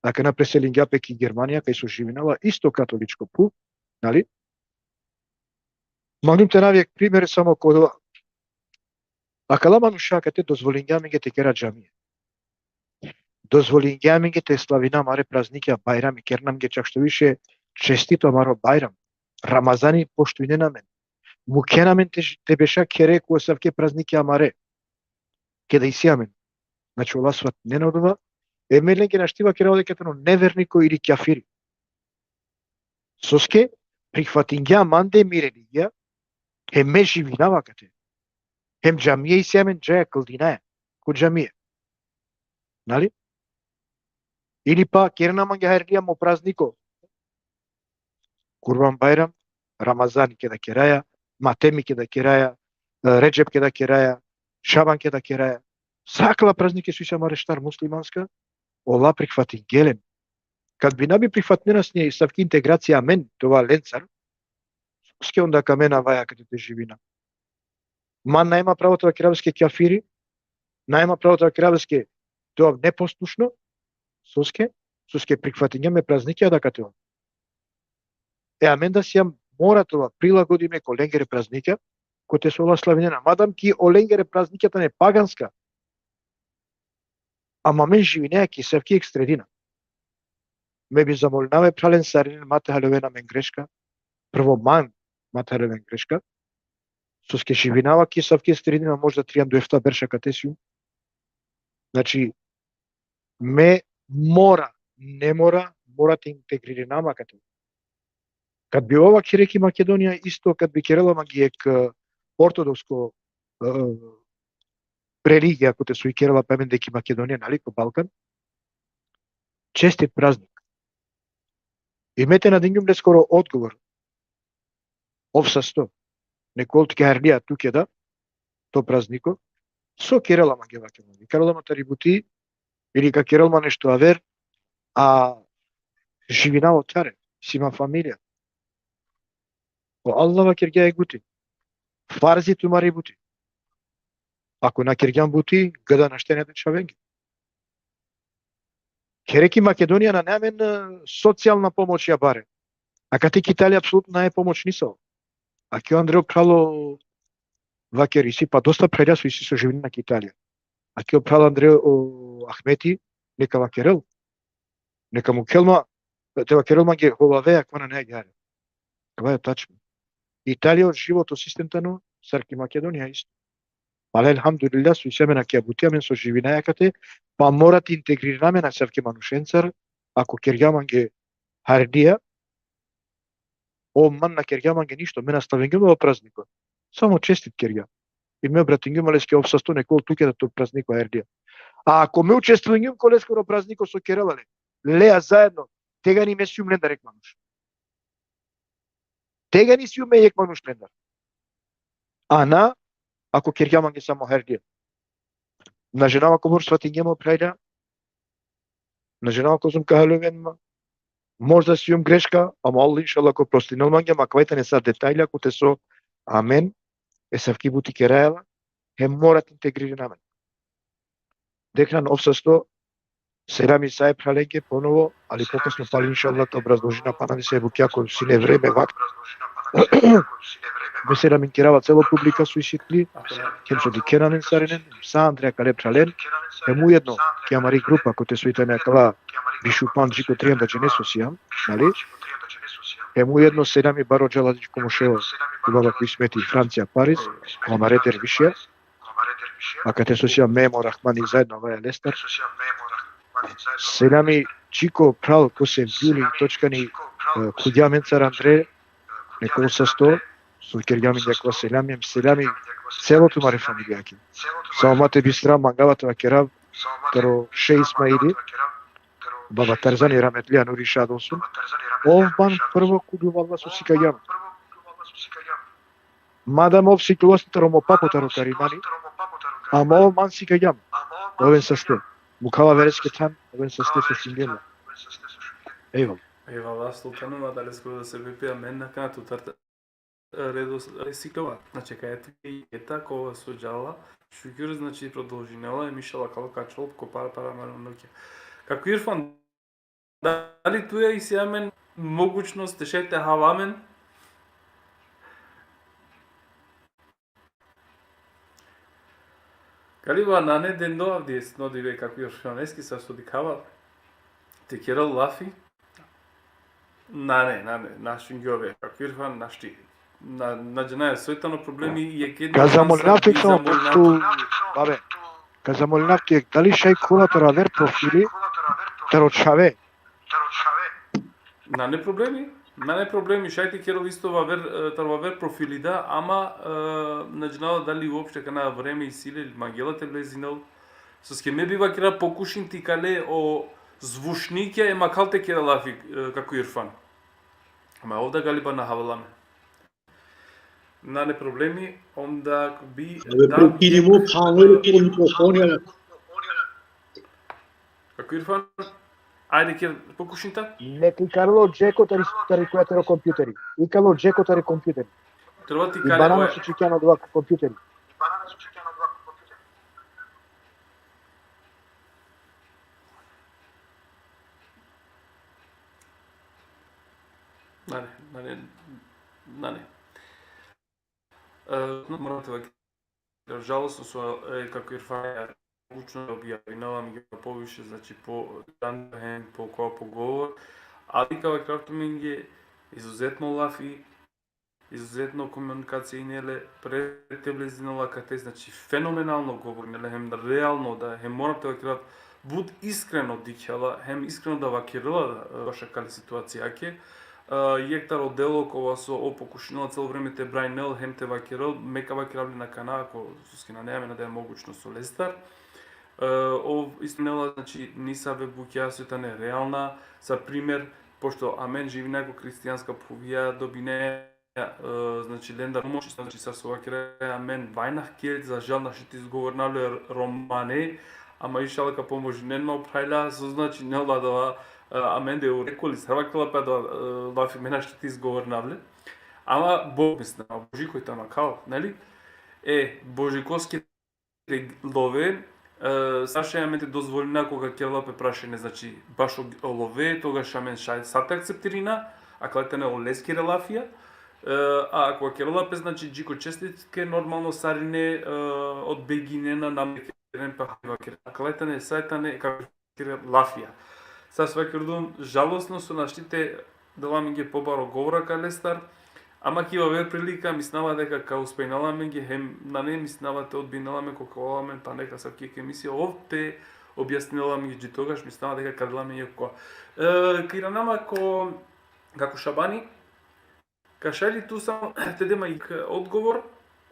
akana preselingja pe ki Germanija, kaj so živinela isto katoličko phuv, nali? Mangljum te anav jekh primer samo ko, akala manuša akate dozvolingja amenge te kera džamije. Dozvolingja amenge te slavina amare praznikja, bajrami, kerna amenge čak što više čestito amaro bajram. Ramazani poštujnena amen. Mukhena amen te, te beša khere ko asavke praznikja amare. Keda isi amen. Znači, ola svatinena odova. E me lenge našti vakerava deka tano neverniko ili kjafiri. Soske prihvatingja mande mi religija, hem me živinava akate. Hem džamije isi amen, džaja kldinaja ko džamije. Nali? Ili pa kerena mange hajrlija mo prazniko. Kurban Bajram, Ramazani keda keraja, Matemi keda keraja, e, Redžep keda keraja, Šaban keda keraja. Sa akala praznike so isi amare štar muslimanska, ola prihvatingje len. Kad bi na bi prihvatnena sine asavki integracija amen te ova lencar, soske onda ka amen avaja akate te živina. Man nae ma pravo te vakerav leske kjafiri, nae ma pravo te vakerav leske te ov neposlušno, soske, soske prihvatingja me praznikja da akate on. E, amen da sijam mora te ova prilagodime ko lengere praznikja, kote so ola slavinena. Madam ki o lengere praznikja tane paganska, ama amen živinaja ki asavki jekh sredina. Me bi zamolinav e phralen sarinen ma te haljoven amen greška, prvo man ma te haljoven greška, soske živinava ki asavki jekh sredina možda trianda efta berša kate sijum. Znači, me mora, ne mora, mora te integririnav ma kate. Kad bi ova khere ki Makedonija isto, kad bi kerela mange jekh, e, ortodoksko, e, religija, kote so i kerela pe amende ki Makedonija, nali, ko Balkan. Čestit praznik. I me te na dingjum leskoro odgovor. Ov sasto. Nek ol tuke harlija tuke da, to prazniko. So kerela mange, vakerela mange. Kerela ma tari buti, ili ka kerel ma nešto aver, a živinava tare, si ma familija. O Allah vakergja jekh buti. Farzi tumari buti. Ako na kergjam buti, gada našti te čhavenge. Khere ki Makedonija nane amen, e, socijalna pomoć ja bare. A kate ki Italija apsolutno nane pomoć nisavo. A ki o andre o phral o, vakeri, isi pa dosta phralja so isi so živinena ki Italija. A ki o phral andre o Ahmeti, neka vakerel. Neka mukhel ma, te vakerel mange hovave, akava nane agjaar. Kava e tačno. Italija o životo sistem tano sar ki Makedonija isto. Ali elhamdulillah, so isi amen akija buti, amen so živinaja kate, pa mora te integririna amen asavke manušencar, ako kergja mange harlija, o man na kergja mange ništo, me nastavingjum o prazniko. Samo čestit kergja. I me obratingjum leske, ov sasto, nek ol tuke da to prazniko harlija. A ako me učestvingjum ko leskoro prazniko so kerela le, lea zaedno, tegani me sijum lendar jekh manuš. Tegani sijum me jekh manuš lendar. A na, ako kergja mange samo harlija. Na džanav kobor svatingjem, o phralja. Na džanav kozom ka haljoven ma. Možda sijum greška, ama Allah inšallah ka prostinel mange, ama kava tane sa detalja kote so amen esavki buti keraja la, hem mora te integririna amen. Dekhljan, ov sasto, selami sa e phralenge ponovo, ali pokasno pali inšallah te obrazložina pana, mi se bukja ko sine vreme, vakt. Me selami kerava celo publika so isi tli, hem so dikhena amen sarinen, sa andre akale phralen, hem ujedno ki amari grupa kote so i tane akala bišupandžiko, trianda džene so sijam, nali? Hem ujedno selami baro džala dži ko Mošeo, ko baba ko Ismeti, Francija, Pariz, ko amare dervišija, akate so sijam me, mo Rahmani, zaedno avaja lestar. Selami dži ko phral ko Semgjuli, točkani, e, khuvgja amencar andre, nek ol sasto, so kergja amen akava selami, hem selami celo tumare familijake. Samo ma te bistra, mangava te vakerav taro Šeh Ismaili, baba Tarzani rahmetli, a nuri šad olsun. Ov man prvo kul huvallah so sikagja man. Madam ov siklovaste taro mo papo taro Karimani, ama ov man sikagja man. Oven saste. Mukhava vereske than, oven saste so šungjen la. Ejvallah. Ejvallah, Sultano, ma dali skoro da se pipi, amen na kana tutar redo, e, siklova. Znači, kaja ti eta kova so džala, šukir, znači, prodolžinela, em inšallah kalo ka čol ko para para mano nokja. Kako Irfan, dali tuja isi amen mogućnost te šaj te hava amen? Galiba nane dendo avdive, no dive, kako Irfan, eski sa so dikhava, te kerel lafi. Nane, nane, našti gjove, kako Irfan, našti. Na, na džanaja soj tano problemi, jekh. Ka zamolinav tut samo, tu, babe, ka zamolinav tut, dali šaj khuva taro aver profili, taro čhave. Nane problemi, nane problemi, šaj te kerel isto vaver, e, taro vaver profili da, ama, e, na džanava dali uopšte kana vreme isi le, mangela te vlezinel. Soske me bi vakera pokušin te ikale o zvučnikja, e, ma kal te kera lafi, e, kako Irfan. Ama ov da galiba na havela me. Nane problemi, onda bi... Abe, da, profili mo, phango le ko mikrofoni, ala. Kako Irfan? Ajde, ker, pokušin ta. Nek ikalo džeko tari, tari koja taro kompjuteri. Ikalo džeko tari kompjuteri. Treba ti... I kare banana oja. So čikjano dova kompjuteri. Nane, nane, Na ne. E, no, moram te vakerav, žalosno so, e, kako Irfan mogućno da objavinela mi povviše, znači, po dan hem po kova pogovor, ali ka vakerav tumenge izuzetno lafi, izuzetno komunikacija inele, pre te vlezinela kate, znači, fenomenalno govorinela, hem realno da, hem moram te vakerav, but iskreno dikhela, hem iskreno da vakerela, e, bašo akale situacijake. E, jekh taro delo kova so ov pokušinela celo vreme te branel, hem te vakerel, me ka vakerav len akana, ako soske nane amen adaja mogućnost olestar. E, ov istinela, znači, nisave bukja so tane realna, za primer, pošto amen živina ko hristijanska phuvija, dobine, e, znači, lendar pomoć, znači, sar so vakeraja, amen vajnah ker, za žal, našti te izgovorinav le romane, ama inšala ka pomožinen ma o phralja, so, znači, nela adava, e, amende u rekoli, sar vakerela pe adava, e, lafi, me našti te izgovorinav le. Ama Bog, mislim, ama Božiko i tano akal, neli? E, Božikoske love, e, sar šaj amen te dozvolina koga kerela pe prašanje, znači, bašo love, togaš amen šaj sar te akceptirina, akala tane oleskere lafija, e, a ako kerela pe, znači, dži ko čestitke, normalno sarine, e, odbeginena, na me keren pe, hajde vakeren. Akala tane, saj tane, kako kere lafija. Sar so vakerdum, žalosno so našti te dela amenge pobaro govor akalestar, ama ki aver prilika, mislinava deka ka uspejnela amenge, hem nane mislinava te odbinela amen, koka ola amen pana asavki emisija, ov te objasninela amenge dži togaš, mislinava deka ka dela amenge ko. E, ka irana ma ko, kako Šabani, ka šaj li tu samo te de ma jekh odgovor,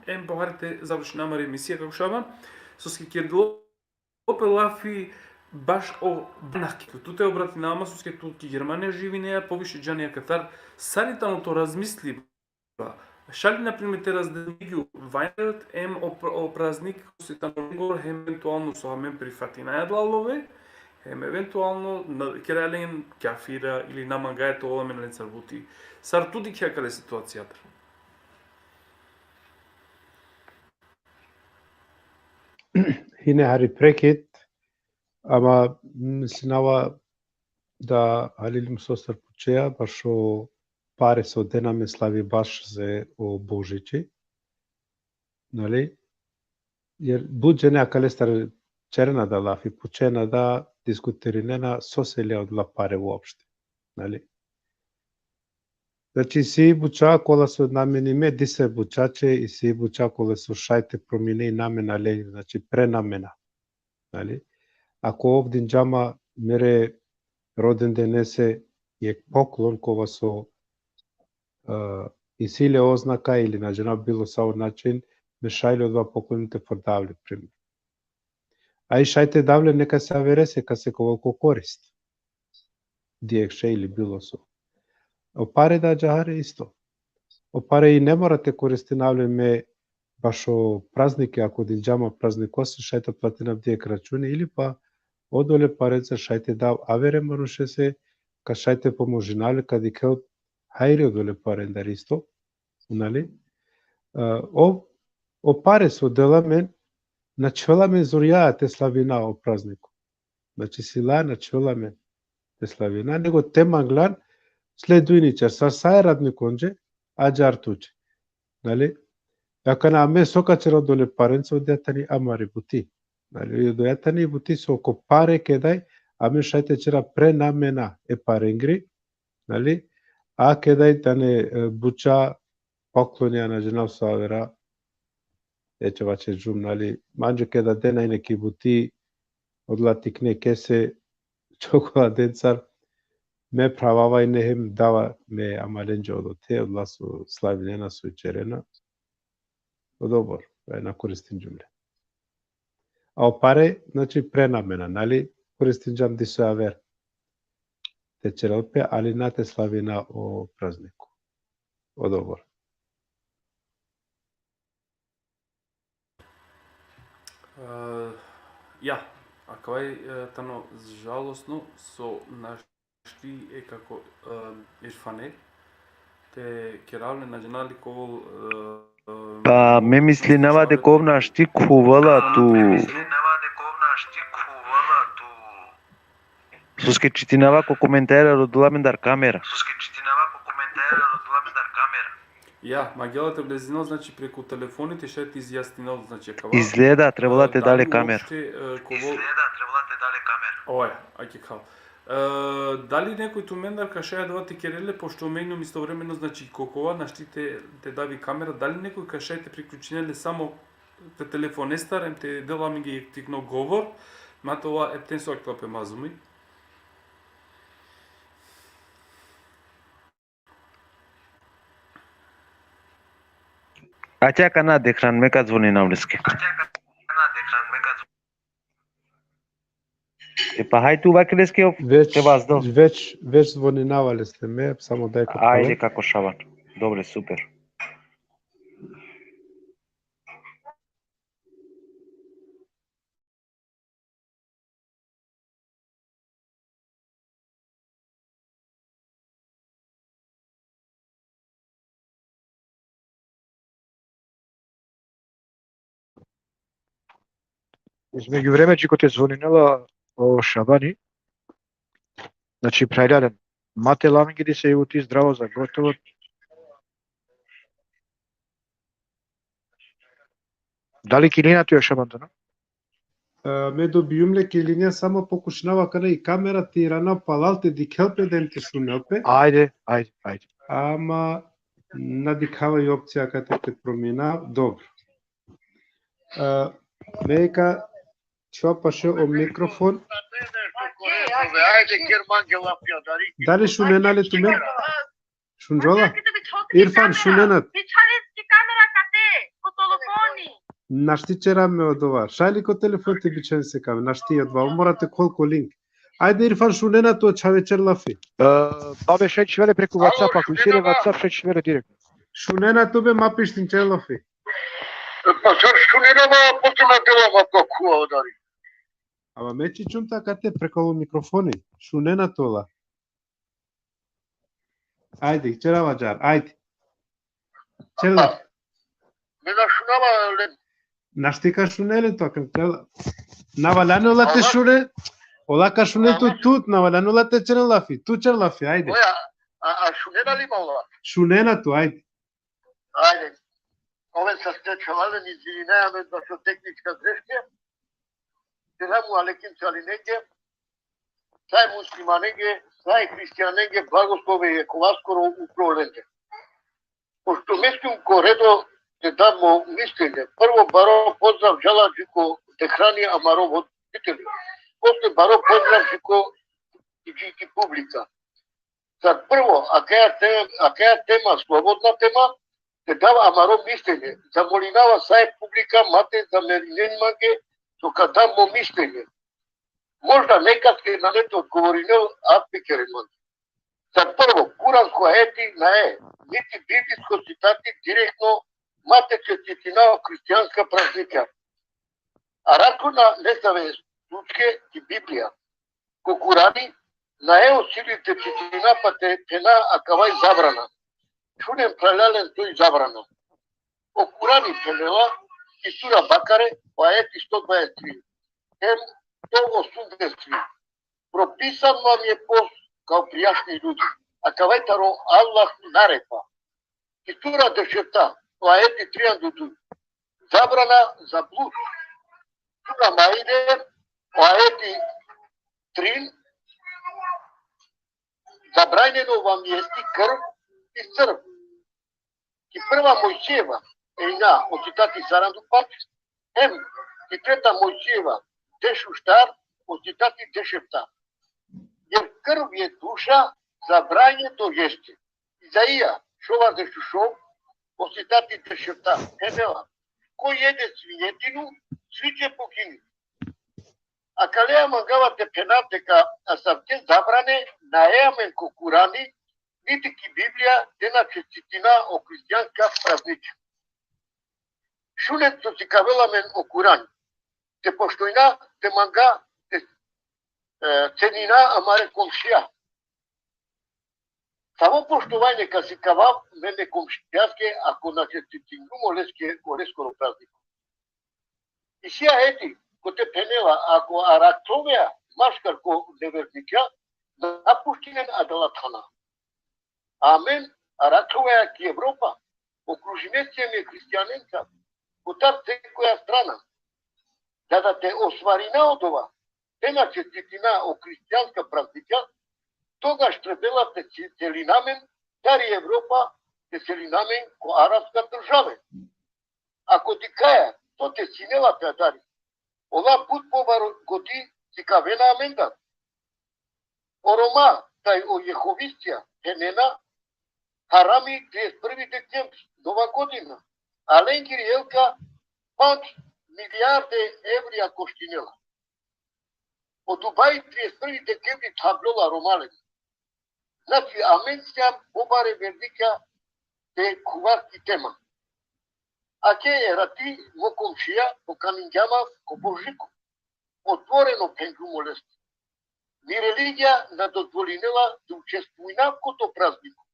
em pohari te završina amari emisija, kako Šaban, soske kerdilo pe lafi bašo banahki. Tu te obratinava ma, soske tu ki Germanija živineja, poviše džaneja katar, sar i tano to razmisliba. Šaj li, na primer, te razdelina Weihnacht em o pr-, o praznik, so i tano Ringor, hem eventualno so amen prifatinaja adala love, hem eventualno na, keraja len kafira ili na mangaja te ovel amen lencar buti. Sar tu dikhea akale situacijatar? Hine hari prekid, ama mislinava da Halil Musostar pučea, bašo pare so dena amen slavibašze o Božići, nali? Jer but džene akalestar ćerena da lafi, pučena da, diskutirinena, sose lea odola pare uopšte, nali? Znači, isi buća kola so namenime, dise bućaće, isi buća kola so šaj te promine i namen ale, znači, prenamena. Nali? Ako ov dinđa ma mere rodendenese jekh poklon kova so, e, isi le oznaka ili na džanav bilo savo način, me šaj li odova poklon te fordav le, primer. A i šaj te dav le nekase averese, kase ka ovel ko korist. Dijekh šaj ili bilo so. O pare da ađahar isto. O pare i ne mora te koristinav le me bašo praznike, ako dinđa ma praznikose, šaj te platinav dijekh računi, ili pa odole parencar šaj te dav avere manušese, ka šaj te pomožinav le, ka dikhel hajri odole parendar isto, nali? E, o, o pare so dela amen, na čhivela amen zorja te slavina o prazniko. Znači, sila na čhivela amen te slavina, nego te manglan sledujničar, sar sa e radnikonđe, ađahar tuđe. Nali? Akana amen so ka ćera odole parenca, odoja tani amari buti. Nali? Odoja tani buti so ko pare kedaj, amen šaj te ćera prenamena e parengri, nali? A kedaj tane, e, buća poklonja, na džanav so avera, e čhavaće džum, nali? Manđe keda dena ine ki buti, odola tikne kese, čokoladencar, me phravava ine hem dava me amalenđe odote, odola so slavinena, so ćerena. Odobor, e, na koristinđum le. A o pare, znači, prenamena, nali, koristinđam diso aver te ćerel pe, ali na te slavina o prazniko. Odobor. E, ja, akava i, e, tano žalosno so našti e, kako, e, Irfane, te kerav le, na džanav li ka ovel, e, e, Pa me mislinava deka ov našti khuvela tu. Soske čitinava ko komentari rodela amendar kamera. Soske čitinava ko komentari rodela amendar kamera. Ja, mangela te vlezinel, znači, preku telefoni te šaj te izjasninel, znači, akava. Izgleda, trebala te Dali dale kamera. Uopšte, e, kovo... Izgleda, trebala te dale kamera. Oja, ajke, kal. E, dali nekoj tumendar ka šaj adava te kerel le, pošto me inum istovremeno, znači, ko kova našti te, te dav i kamera, dali nekoj ka šaj te priključinel le samo te telefonestar, em te del amenge jekh tikno govor, ma te ola epten so akava pe mazumi. Ačhaj, kana dekhran, me ka zvoninav leske. E, pa haj tu vakir leske, Već, te vazdel. već, već zvoninava leske me, samo daj ko... Ajde, kako Šaban. Dobre, super. Između vreme, dži kote zvoninela o Šabani, znači, phralalen, ma te lamenge disave, zdravo, za gotovo. Dali ki linija tu, Šaban, da, na? E, me dobijum le ki linija, samo pokušinava kana i kamera te irana palal te dikhel pe, da em te šunel pe. Ajde, ajde, ajde. Ama na dikhava i opcija kate te promina. Dobro. E, me ka čhova paše o mikrofon. Ajde, ker mange lafi, adari. Dali šunena le tumen? Šunđola? Irfan, šunena? Bičhali si kamera kate, ko telefoni. Našti ćera me odova. Šaj li ko telefon te bičhen se kamera? Našti odova. Mora te khol ko link. Ajde, Irfan, šunena tu, čhave ćer lafi. E, babe, šaj čhivele preku WhatsApp, ako isi le WhatsApp, šaj čhivele direkt. Šunena tu be, ma pištin ćer lafi. Pa sar šunena ma, pote na dela ma, pa kova, adari. Ama me čičum ta kate preku mikrofoni. Šunena tu la. Ajde, ćera vađar, ajde. Ćer lafi. Me na šunava le. Našti ka šune le tu, akana ćer la... Na valjani ola te šune. Ola ka šune tu, tu, na valjani ola te ćeren lafi. Tu ćer lafi, ajde. Oja, a, a šunena li ma ola? Šunena tu, ajde. Ajde. Oven sa ste čhavalen, izvininaja me za so tehnička greška. Selamu alejkum salinenge. Sa e muslimanenge, sa e hristijanenge, blagoslove i ekova skoro upro lende. Pošto mislim ko redo te dam mo mišljenje, prvo baro pozdrav džala dži ko dehrani, amaro voditelji. Posle baro pozdrav dži ko, dži ki publika. Sar prvo, akaja tema, akaja tema, slobodna tema, te dav amaro mišljenje. Zamolinava sa e publika ma te zamerinen mange so ka dav mo mišljenje. Možda nekaske nane te odgovorinel, a pe keren mange. Sar prvo, kuransko ajeti nae, niti biblijsko citati direktno ma te čestitina o hristijanska praznikja. Arakhlo na nesave slučke ki Biblija. Ko Kurani nae o sili te čitina pa te phena akava i zabrana. Šunen, phralalen, so i zabrana. O Kurani phenela ki sura Bakare, o ajeti sto dvadeset tri, hem sto osamdeset tri. Propisan vam je post kao prijašnji ljudi. Akava i taro Allah naredba. Ki sura dešefta, o ajeti trianda u duj. Zabrana za blud. Sura Maide, o ajeti trin. Zabranjeno vam jesti krv i crv. Ki prva Mojsijeva, ejna, o citati saranda u pandž, hem ki treta Mojsijeva, deš u štar, o citati dešefta. Jer krv je duša, zabranjeno jesti. Izaija, šovardeš u šov, o citati dešefta, phenela: Ko jede svinjetinu, svi će poginuti. Akaleja mangava te phena deka asavke zabrane nae amen ko Kurani, niti ki Biblija, te na čestitina o hristijanska prazničja. Šunen so sikavela amen o Kurani. Te poštujna, te manga, te, e, cenina amare komšija. Samo poštovanje ka sikavav me me komšijaske, ako na čestitingjum oleske, oleskoro prazniko. Isi ajeti kote phenela: Ako arakhlovea maškar ko nevernikja, na puštinen adala thana. Amen arakhlovea ki Evropa, okružime siem e hristijanenca, kotar sekoja strana. Za da te ostvarina odova, te na čestitina o hristijanska praznikja, togaš trebela te si-, selina amen tari Evropa, te selina amen ko arapska države. Ako dikhaja, so te sinela pe adari, ola but pobaro godi sikavena amendar. O Roma, taj o Jehovistija, phenena, harami trideset prvi dekembri, Nova godina. A lengiri elka pandž milijarde evrija koštinela. O Dubai trideset prvi dekembri thablola Romalen. Znači, amen sijam pobare verdikja te khuva ki tema. Ake erati mo komšija pokaningja ma ko Božiko. Otvoreno phengjum oleste. Mi religija na dozvolinela te učestvujinav ko to prazniko.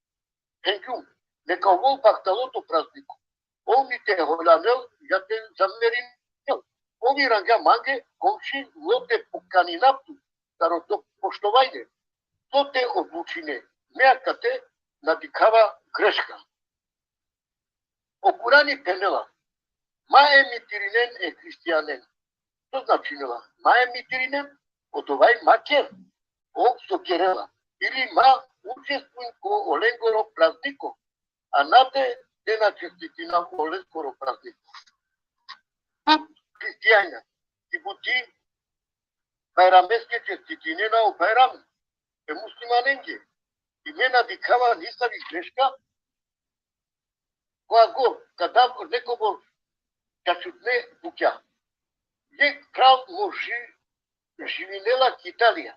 Phengjum, neka ovol bahtalo to prazniko. Ov mi te holjanel, ja te zamerinel. Ov irangja mange, komši, lo te pokaninav tu, taro to poštovanje. To te odlučine. Me akate na dikhava greška. O Kurani phenela, ma emitirinen e hristijanen. So značinela? Ma emitirinen, odova i ma ker. Ov so kerela. Ili ma učestvujn ko olengoro prazniko. A na te, te na čestitina oleskoro prazniko. But hristijanja, ki buti Bajrameske čestitinena o Bajram e muslimanenge. I me na dikhava nisavi greška, ko agor, kada nekobor čačutne bukja. Jekh phral mo ži-, živinela ki Italija,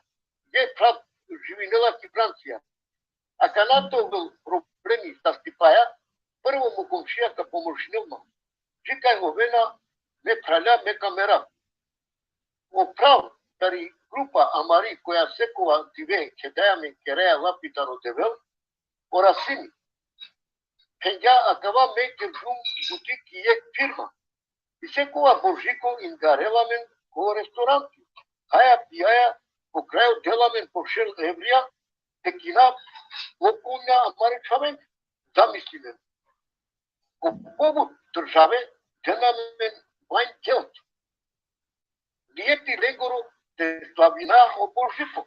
jekh phral živinela ki Francija. Akana te ovel problemi sastipaja, prvo mo komšija ka pomožinel ma. Dži kaj ovena me phralja, me ka merav. O phral tari grupa amari koja sekova dive kedaja me keraja lafi taro Devel, o Rasimi. Phengja, akava me kergjum buti ki jekh firma. I sekova Božiko ingarela amen ko restoranti. Haja pijaja, ko krajo dela amen po šel evrija, te kina okolnja amare čhaven, zamislinen. Ko pobut države dena amen Weinfeld. Nijeti lengoro te slavina o Božiko.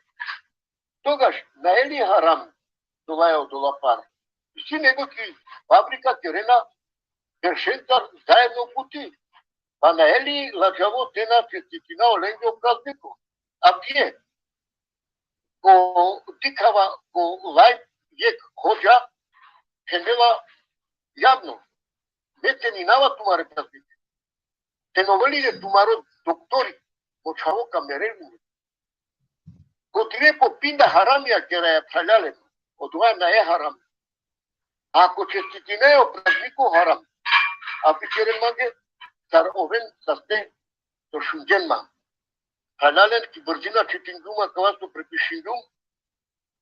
Togaš, nae li haram dolaja odola pare? Isi nego ki fabrika kerena beršencar zaedno buti. Pa nae li ladžavo te na čestitina olenge o prazniko? A pije, ko dikhava, ko live jekh hodža phenela javno, me ceninava tumare praznike. Cenoveli le tumaro doktori, mo čhavo ka merel. Ko dive po pinda haramija keraja, phralalen, odova nae haram. Ako čestitinaja o prazniko, haram. A bičeren mange, sar oven saste so šungjen ma. Phralalen, ki brzina čitingjum akava so prepišingjum,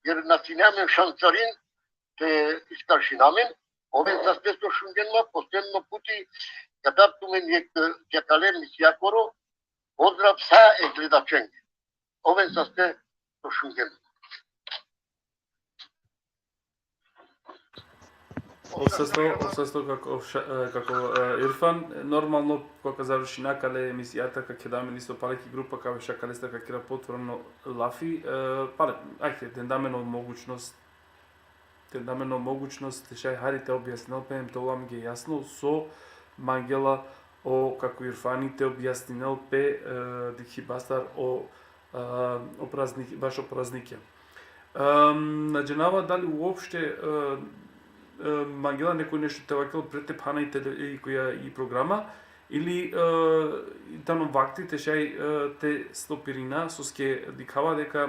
jer na sine amen šansarin te iskaršina amen, oven saste so šungjen ma, posledno puti, kada tumen jekh, jekh akale emisija koro, pozdrav sa e gledačenge. Oven saste so šungjen ma. Ov sasto, ov sasto kako, ša-, e, kako, e, Irfan, normalno, koga završina akale emisijata, ka keda amen isto pale ki grupa, ka beša akalestar ka kera pootvoreno lafi, e, pale, ajde, denda amen o mogućnost, denda amen o mogućnost, te šaj hari te objasninel pe, em te ovel amenge jasno, so mangela o, kako Irfani te objasninel pe, e, dikhibastar o, e, o praznik, bašo praznikja. Em, na džanava dali uopšte, e, e, mangela nekoj nešto te vakerel pred te phana i tele-, i koja i programa, ili, e, tano vakti te šaj, e, te stopirina, soske dikhava deka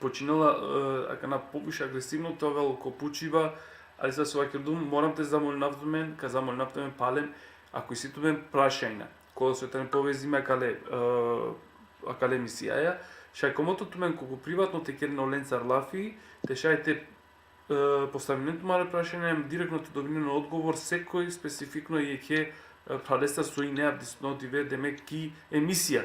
počinela, e, akana poviše agresivno te ovel ko pučiba, ali sa so vakerdum, moram te zamolinav tumen, ka zamolinav tumen palem, ako isi tumen prašanja, kola so tane povezime akale, e, akale emisijaja, šaj komoto tumen ko, ko privatno te keren olencar lafi, te šaj te, e, postavinen tumare prašanja, em direktno te dobinen odgovor, sekoj specifikno jekhe, e, phralestar so ine avdisutno dive, demek, ki emisija.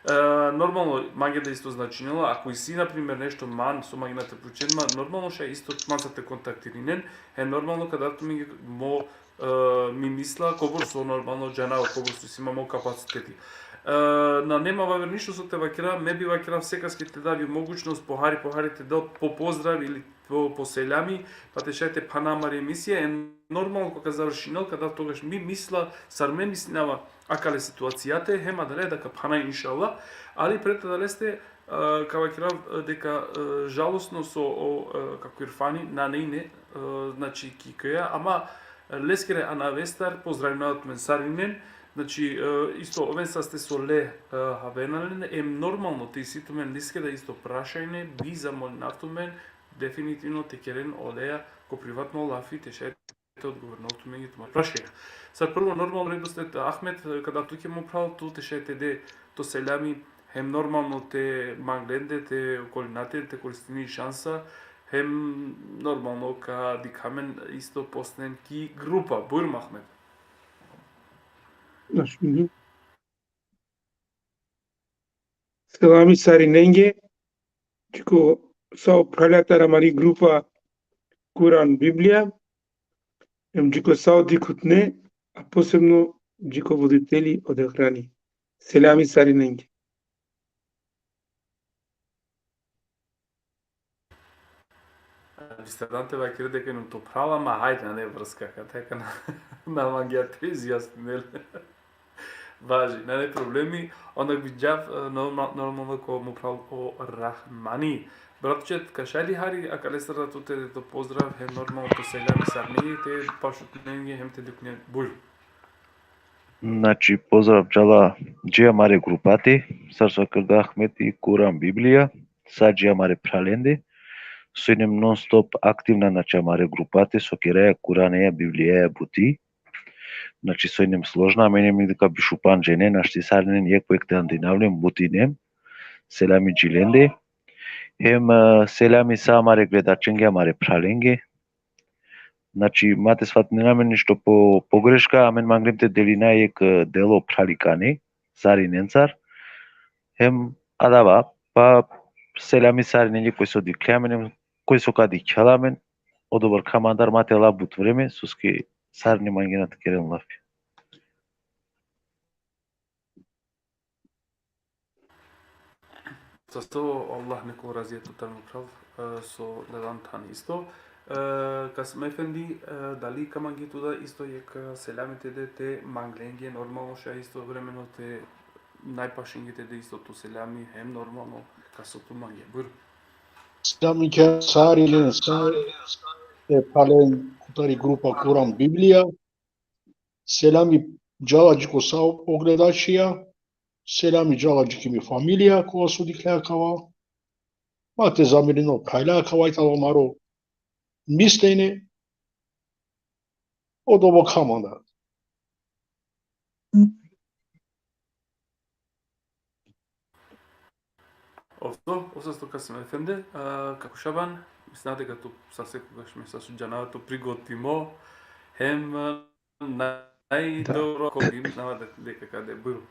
E, normalno, mange da isto značinela, ako isi, na primer, nešto man, so mange na te pučen ma, normalno šaj isto man sa te kontaktirinen, hem normalno ka dav tumenge mo, e, mi misla, kobor so normalno džanava, kobor so isi ma mo kapaciteti. E, na, nema vaver ništo so te vakera, me bi vakera sekaske te dav i mogućnost pohari, pohari te del po pozdrav ili po, po seljami, pa te šaj te phana amari emisija, e normalno ko ka završinel, ka dav togaš mi misla, sar me mislinava akale situacijate, hem adale da ka phana inšallah, ali pred adaleste, e, ka vakerav, e, deka, e, žalostno so o, e, kako Irfani, nane ine, e, znači, ki koja, ama, e, leskere anavestar pozdravinav tumen sarinen, znači, e, isto oven saste so le, e, havena len, em normalno te isi tumen leskere isto prašajne, bi zamolinav tumen, definitivno te keren oleja ko privatno lafi, te šaj te odgovorinel tumenge tumare prašanja. Sar prvo, normalno, redosled, Ahmet, ka dav tuke, mo phral, tu te šaj te de to seljami, hem normalno te manglende, te okolinate, te koristine i šansa, hem normalno ka dikha amen isto poslen ki grupa. Bujrum, Ahmet. Znači, mhm. Selami sarinenge, dži ko sa o phralja tari amari grupa Kuran Biblija, em dži ko sa o dikhutne, a posebno dži ko voditeli od ekrani. Selami sarinenge. Bisterdan te vakere deka inum to phral, ama hajde, nane vrska, kate ka na, na mangea te izjasninel. Važi, nane problemi, onda bi džav, e, norma-, normalno ko mo phral o Rahmani. Bratče, ka šaj li hari akalestar da tute to pozdrav, hem normalno to seljami sarnenge, te pašutnenge, hem te dikne, bujrum. Znači, pozdrav džala dži amare grupate, sar so kerda Ahmeti, Kuran Biblija, sa dži amare phralende, so inem non-stop aktivna, znači, amare grupate, so keraja Kuraneja, Biblijaja buti. Znači, so inem složna, amen inem deka bišupan džene, našti sarinen jekh po jekh te andinav len, buti inem, selami dži lende. Hem, e, selami sa amare gledačenge, amare phralenge. Znači, ma te svatinena amen ništo po pogreška, amen manglem te delina jekh, e, delo phralikane, sarinencar. Hem adava, pa selami sarinenge koj so dikhle amen, hem koj so ka dikhel amen, odobor ka mandar, ma te la but vreme, soske sarine mangena te keren lafi. Sasto, Allah nek o razija tutar, mo phral, e, so gledan than isto. E, Kasim Efendi, e, dali ka mange tu da isto jekh, e, selami te de te manglenge, normalno šaj isto vremeno te najpašenge te de isto tu selami, hem normalno ka so tu mange. Bujrum. Selami ke sarinen, sa e phralen kotari grupa Kuran Biblija. Selami džala dži ko sa o gledačija, selami džala dži ki mi familija, kova so dikhle akava. Ma te zamerinen o phralja, akava i tano amaro mislenje, odobor ka mandar. Osto, osto, Kasim Efendi, e, kako Šaban, mislinava deka tu sa sekogaš, me sa so džanava, tu prigotimo, hem, e, najdobro ko bi, mislinava de-, deka ka de, bujrum.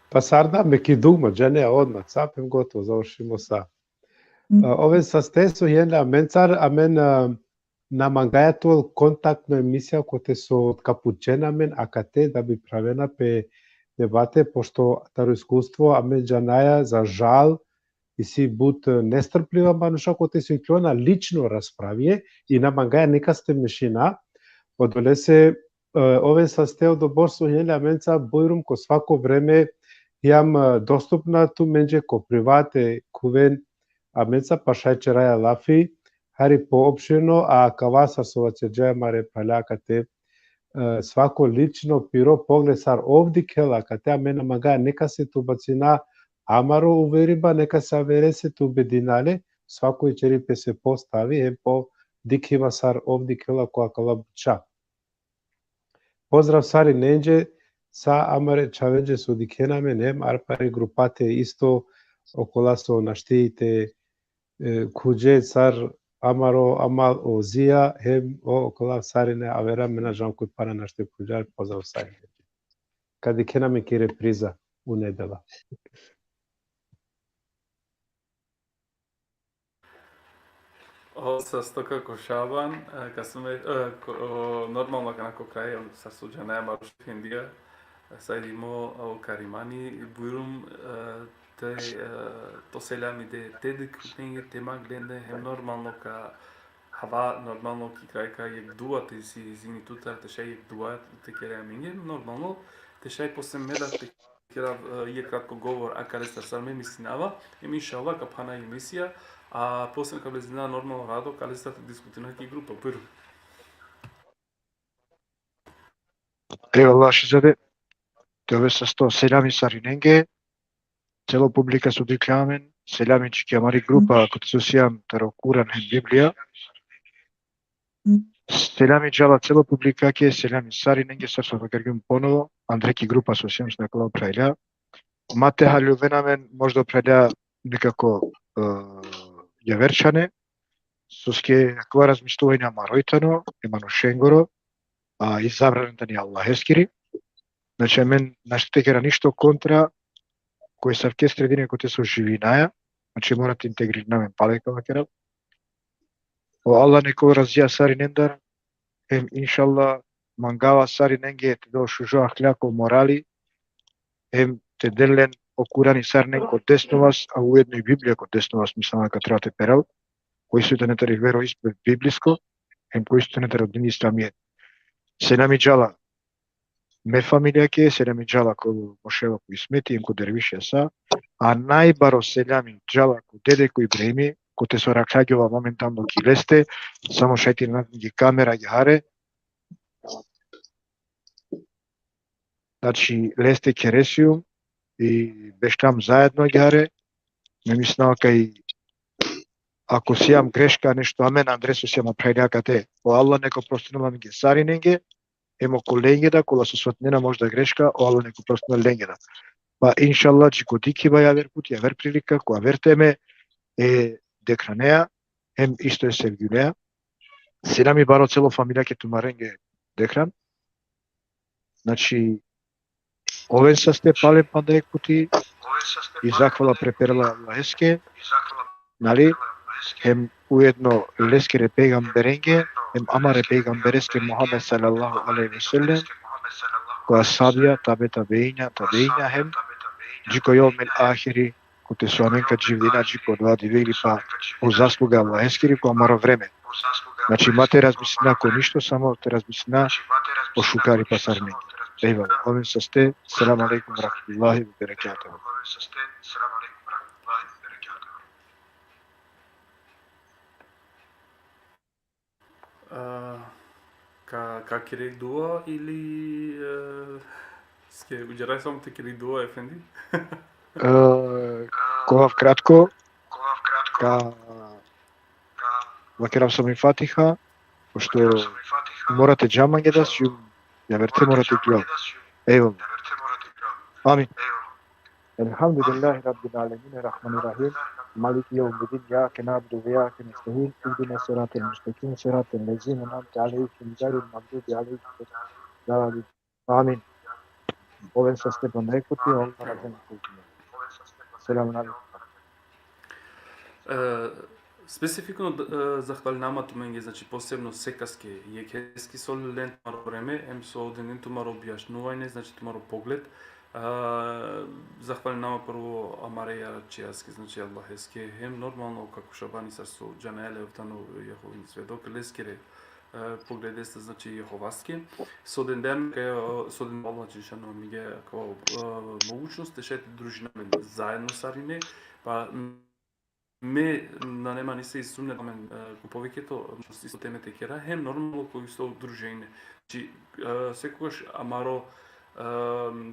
Pa sar da, me ki dugma, džane, odma, cap hem gotovo, završimo sa. E, oven saste so jen le amencar, amen, e, na mangaja te ovel kontaktno emisija kote so ka pučen amen akate da bi pravena pe debate, pošto taro iskustvo amen džanaja, za žal, isi but, e, nestrpljiva manuša kote so iklona lično raspravie i na mangaja nikas te mešina. Odolese, e, oven saste odobor so jen le amenca, bujrum, ko svako vreme jam, e, dostupna tumenđe, ko private khuven amenca, pa šaj ćeraja lafi, hari poopšteno, a akava sar so vaćerđa amare phralja akate, e, svako lično piro pogled sar ov dikhela akate, amen na mangaja nikase te ubacina amaro uveriba, nikase averese te ubedina le, svako i ćeri pese po stavi, hem po dikhiba sar ov dikhela ko akala buća. Pozdrav sarinenđe, sa amare čhavenđe so dikhena amen, hem arpari grupate isto, okola so našti te, e, khuđe sar amaro amal o Zija, hem o, okola sarine avera, me na džanav koj pana našti khuđa, pozdrav sarinenđe. Ka dikhena amen ki repriza. u nedela. Oven saste, kako Šaban, e, ka sam, e, ko-, o, normalno akana ko kraj, sar so džanaja amaro šejh efendija, e, Said Imo, o Karimani, bujrum, e, te, e, to selami de, te dikhutnenge, te manglende, hem normalno ka hava, normalno ki kraj ka jekh dua te si, izini tutar, te šaj jekh dua te kere amenge, normalno, te šaj posle me da te kera, e, jekh kratko govor akalestar sar me mislinava, em inšallah ka phana i emisija, a posle ka vezina normalno rado akalestar te diskutina ki grupa. Bujrum. Eyvallah, Šehzade. Te oven sasto selami sarinenge, celo publika so dikhlja amen, selami dži ki amari grupa, kote so sijam taro Kuran hem Biblija. Selami džala celo publikake, selami sarinenge, sar so vakergjum ponovo, andre ki grupa so sijam, so nakhlja o phralja. Ma te haljoven amen, možda o phralja nekako, e, javer čhane, soske akava razmišljuvanje amaro i tano, e manušengoro, a i zabrana tani Allaheskiri. Znači, amen našti te kera ništo kontra, ko asavke sredine kote so živinaja, znači, mora te integririna amen pale, ka vakerav. O Allah nek ol razija sarinendar, hem inšallah mangava sarinenge te del šužo ahlako, morali, hem te del len o Kurani sarinenge ko desno vas, a ujedno i Biblija ko desno vas, mislinav kaj treba te perel, koj so tane tari veroispoved biblisko, hem koj so tane taro dini islamijeti. Selami džala me familijake, selami džala ko mo ševa ko Ismeti, hem ko dervišija sa, a najbaro selami džala ko dede ko Ibrahimi, kote so rakhljagjova momentalno ki leste, samo šaj te nađum ki kamera agjaar. Znači, leste khere sijum i bešlam zaedno agjaar. Me mislinava kaj ako sijam greška nešto amen andre so sijam o phralja kate, o Allah nek oprostinel amenge sarinenge, hem okolenge da, kola so svatinena možda greška, o Allah nek oprostinel lenge da. Pa inšallah, dži ko dikhiba javer put, javer prilika, ko aver teme, e Dekhranea, hem isto e Sevgjulea. Selami baro celo familijake tumarenge Dekhran. Znači, oven saste palem panda jekh puti i zahvala preperela Allaheske, nali, hem ujedno leskere pejgamberenge, hem amare pejgambereske Muhammed sallallahu alejhi ve sellem, ko ashabija, tabe tabeinja, tabeinja, hem dži ko jevmil ahiri, kote so amen ka dživdina dži ko odova dive ili pa o zasluga Allaheskiri ko amaro vreme. Znači, ma te razmislina ko ništo, samo te razmislina o šukaripa sarinenge. Ejvallah. Oven saste, selamu alejkum ve rahmetullahi ve berekatuhu. A, ka, ka kere dua ili, e, ske udžaraj samo te kere dua, efendi? E, ka ovav kratko, ka vakerav samo i Fatiha, pošto mora te dža mange da, sijum javerte, mora te dža. Ejvallah. Amin. الحمد لله رب العالمين، الرحمن الرحيم، مالك يوم الدين، إياك نعبد وإياك نستعين، اهدنا الصراط المستقيم، صراط الذين أنعمت عليهم، غير المغضوب عليهم ولا الضالين. Amin. Oven saste panda jekh puti, Allah razumel. Selamun alejkum. E, specifikno, e, zahvalinama tumenge, znači, posebno sekaske, jekheske so leljen tumaro vreme, em so dengjen tumaro objašnjuvanje, znači, tumaro pogled. E, zahvalinama prvo amare jaračhijaske, znači, Allaheske, hem normalno, kako Šabani sar so džanaja le, ov tano Jehovin svedok, leskere, e, pogledeste, znači, Jehovaske. So dengjem, kaj, e, so dengjem Allah dželešanu amenge akava, e, mogućnost te šaj te družina amen zaedno sarine, pa me nane ma nisavi sumnja amen, e, ko poveketo, znači, isto teme te kera, hem normalno ko isto druženje. Znači, e, sekogaš amaro, e,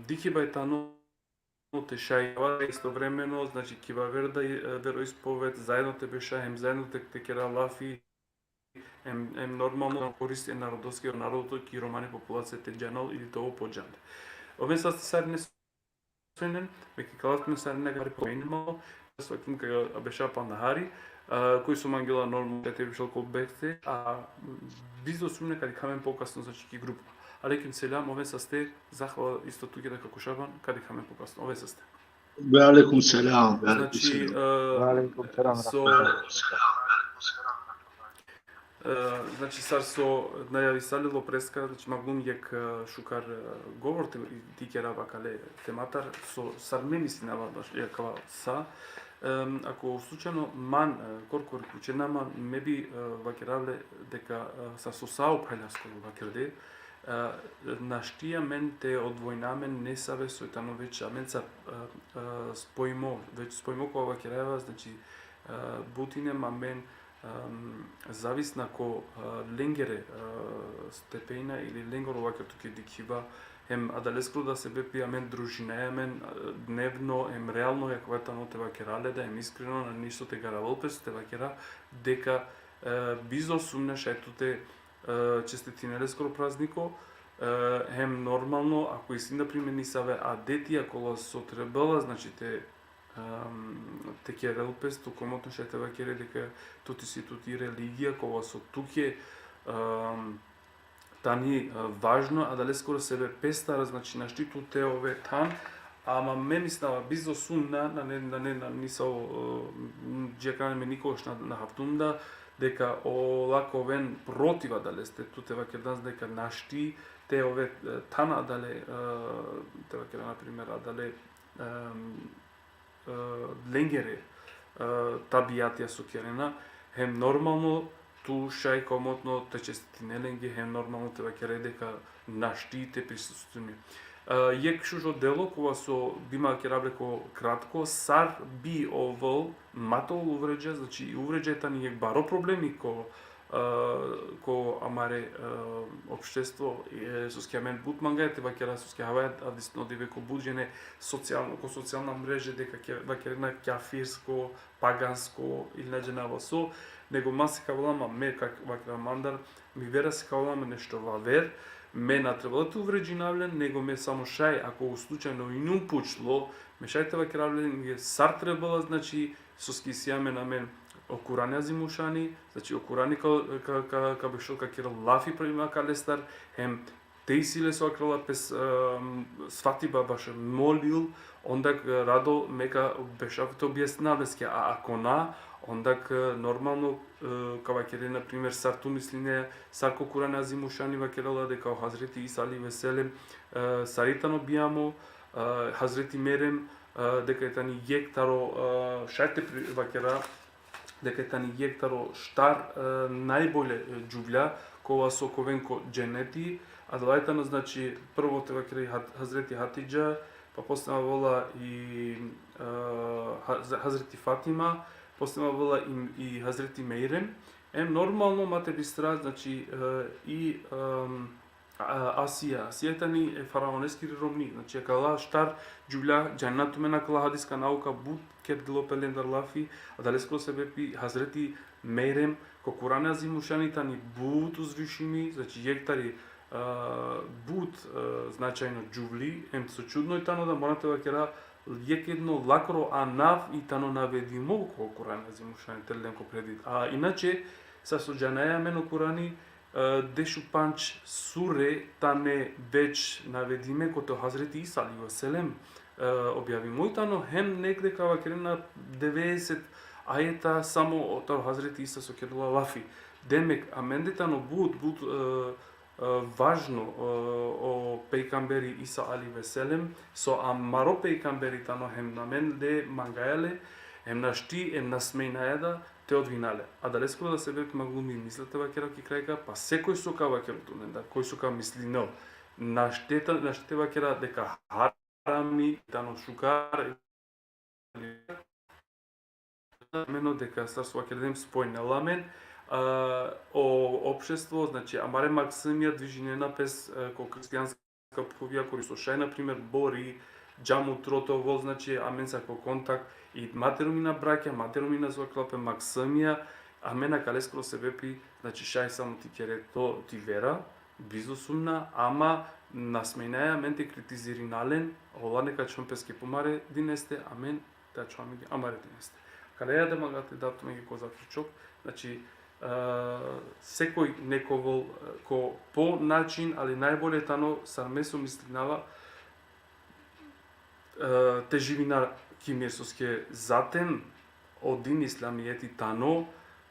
dikhiba i tano te šaj istovremeno, znači, ki javer da, e, veroispoved, zaedno te beša, hem zaedno te, te kera lafi, em, em normalno koristi e narodoske, narodo ki romani populacija te džanel ili te ovel podžande. Oven saste sarine so inen, me ka ikalav tumen sarine hari po minimal, so tum ka beša panda hari, a, koj so mangela normalno te bešel ko bekte, a bizo sumnja ka dikha amen pokasno, znači, ki grupa. Alejkum selam, oven saste, zahvala isto tuke da ka kušaban, ka dikhamen pokasno, oven saste. Ve alejkum selam, ve alejkum Znači, selam. e, Ve alejkum selam, so, rahmetullah. e, znači, sar so najavisalilo preska, znači, manglum jekh, e, šukar, e, govor te, te kerav akale tematar, so, sar me mislinava baš, e, akava sa. Em, ako slučajno man, e, korkori pučena man, me bi, e, vakerav le deka, e, sar so sa o phralja skoro vakerde, e, našti amen te odvojina amen nesave soj tano već amenca, e, e, spojmo, već spojmo kova vakerava, znači, e, but ine amen, em, zavisna ko, e, lengere, e, stepena ili lengoro vaker tuke dikhiba, hem adaleskoro da sebepi amen družinaja amen, e, dnevno, hem realno, akava tano te vakera le da, hem iskreno, na ništo te garavel pes, te vakera deka, e, bizo sumnja šaj tute, e, čestitine leskoro prazniko, e, hem normalno, ako isi, na primer, nisave adetija kola so trebela, znači, te, em, te kerel pes, tu komotno šaj te vakere deka tut isi tuti religija, kova so tuke, em, tani, e, važno, adaleskoro sebepi pestar, znači, našti tu te ove than, ama me mislinava bizo sumnja, nane, nane, na, nisavo, e, dži akana me nikogaš na, na haftum da, deka ola ka oven protiv adaleste, tu te vakerdan deka našti te ove, e, than adale, e, te vakerdan, na primer, adale, em, e, lengere, e, tabijatija so kerena, hem normalno tu šaj komotno te čestitine lenge, hem normalno te vakere deka našti te prisustujne. E, jekh šužo delo kova so bi me vakerav le ko kratko, sar bi ovel, ma te ovel uvređa, znači, i uvređa tani jekh baro problemi ko, e, ko amare, e, opštestvo, e, soske amen but mangaja te vakera, soske havaja avdisno dive ko but džene socijalno, ko socijalna mreže deka ke, vakerena kjafirsko, pagansko ili na džanava so, nego ma sikavela ma, me ka vakerav mandar, mi vera sikavela ma nešto vaver, me na trebela te uvređinav len, nego me samo šaj, ako slučajno inum pučlo, me šaj te vakerav len sar trebela, znači, soske isi amen, amen o Kurani Azimušani, znači, o Kurani ka, ka, ka, ka bešel ka kerel lafi prema akalestar, hem te isi le so kerela pes, em, svatiba baš molil, onda, e, rado me ka bešav te objasninav leske, a ako na, onda, e, normalno, e, ka vakere, na primer, sar tu misline, sar ko Kurani Azimušani vakerela deka o Hazreti Isa alejhi ve sellem, e, sar i tano bijamo, e, Hazreti Merjem, e, deka i tani jekh taro, e, šaj te pri-, vakera, deka i tani jekh taro štar, e, najbolje, e, džuvlja, kova so ka oven ko dženeti, adala i tano, znači, prvo te vakera i Hat-, Hazreti Hatidža, pa posle avela i, e, Ha-, Hazreti Fatima, posle avela i, i Hazreti Mejrem, em normalno ma te bistra, znači, e, i, em, a, Asija, Asija tani e faraoneskiri romni, znači, akala štar džuvlja, džanena tumen, akala hadiska nauka but kerdilo pe lendar lafi, adaleskoro sebepi Hazreti Mejrem ko Kurani Azimušani tani but uzvišimi, znači, jekh tari, e, but, e, značajno džuvli, em so čudno i tano da, mora te vakera, jekh jedno lakoro anav i tano navedimo ko Kurani Azimušani te len ko predit. A inače, sar so džanaja amen, o Kurani, e, dešupandž sure tane već navedime kote o Hazreti Isa alejhi ve sellem, e, objavimo i tano, hem negde ka vakerena devedeset ajeta samo o taro Hazreti Isa so kerela lafi. Demek, amende tano but, but, e, e, važno, e, o pejgamberi Isa alejhi ve sellem, so amaro pejgamberi tano, hem amende mangaja le, hem našti, hem na smejnaja da te odvojina le. Adaleskoro da sebepi manglum i misla te vakera ki krajka, pa sekoj so ka vakerel tumen da, koj so ka mislinel, našti te, našti te vakera deka harami tano šukar, meno deka sar so vakerdem spojnela amen, a, o opštestvo, znači, amare maksumija dvižinena pes, e, ko hristijanska phuvja, kori so šaj, na primer, bori, džamut, rotovol, znači, amenca ko kontakt, i ma te romina brakja, ma te romina, so vakerela pe, maksumija, amen akaleskoro sebepi, znači, šaj samo ti kere to, ti vera, bizo sumnja, ama na smejnaja amen te kritizirina len, ola neka čhon peske pumare dineste, amen te ačhon amare dineste. Kaleja da manga te dav tumenge ko zaključok, znači, sekoj nekovel, e, ko po način, ali najbolje tano sar me so mislinava, e, te živina ki mir, soske zaten o din islamijeti tano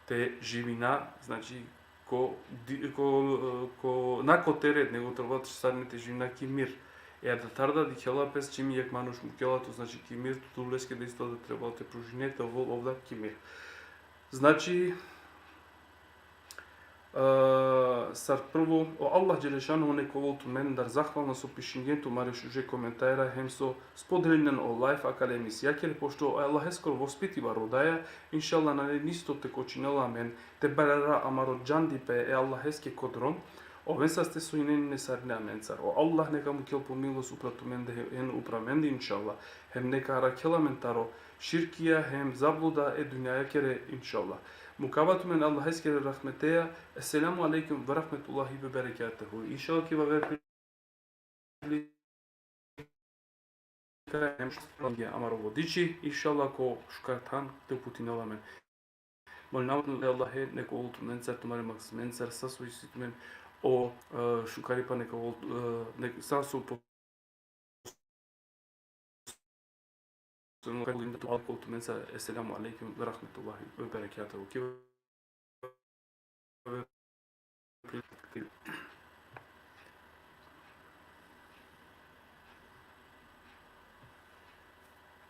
te živina, znači, ko, di-, ko, e, ko, na ko te red, nego trebela te sarine te živina ki mir. E adatar da dikhela pes čim jekh manuš mukela tut, znači, ki mir, tu leske da isto da trebela te pružine te ovel ov da ki mir. Znači, e, sar prvo, o Allah Dželešanuhu nek ovel tumendar zahvalna so pišingen tumare šuže komentara, hem so spodelinen o live akale emisijakere, pošto o Allaheskoro vospitiba rodaja, inšallah, nane nisto te kočinela amen te barara amaro džandipe e Allaheske ko drom, oven saste so inen nesarine amencar. O Allah neka mukel po milost upra tumende hem upra amende, inšallah. Hem neka arakhel amen taro širkija hem zabluda e dunjajakere, inšallah. Mukava tumen Allaheskere rahmeteja. Esselamu alejkum ve rahmetullahi ve berekatuhu. Inšallah ki vaver prilika hem amaro vodiči, inšallah, ko šukar than te uputinel amen. Molinava tumen e Allahe nek ovel tumencar, tumare maksimencar, sa so isi tumen o, e, šukaripa nek ovel, e, nek, sa so po-, tumencar. Esselamu alejkum ve rahmetullahi ve berekatuhu. Ki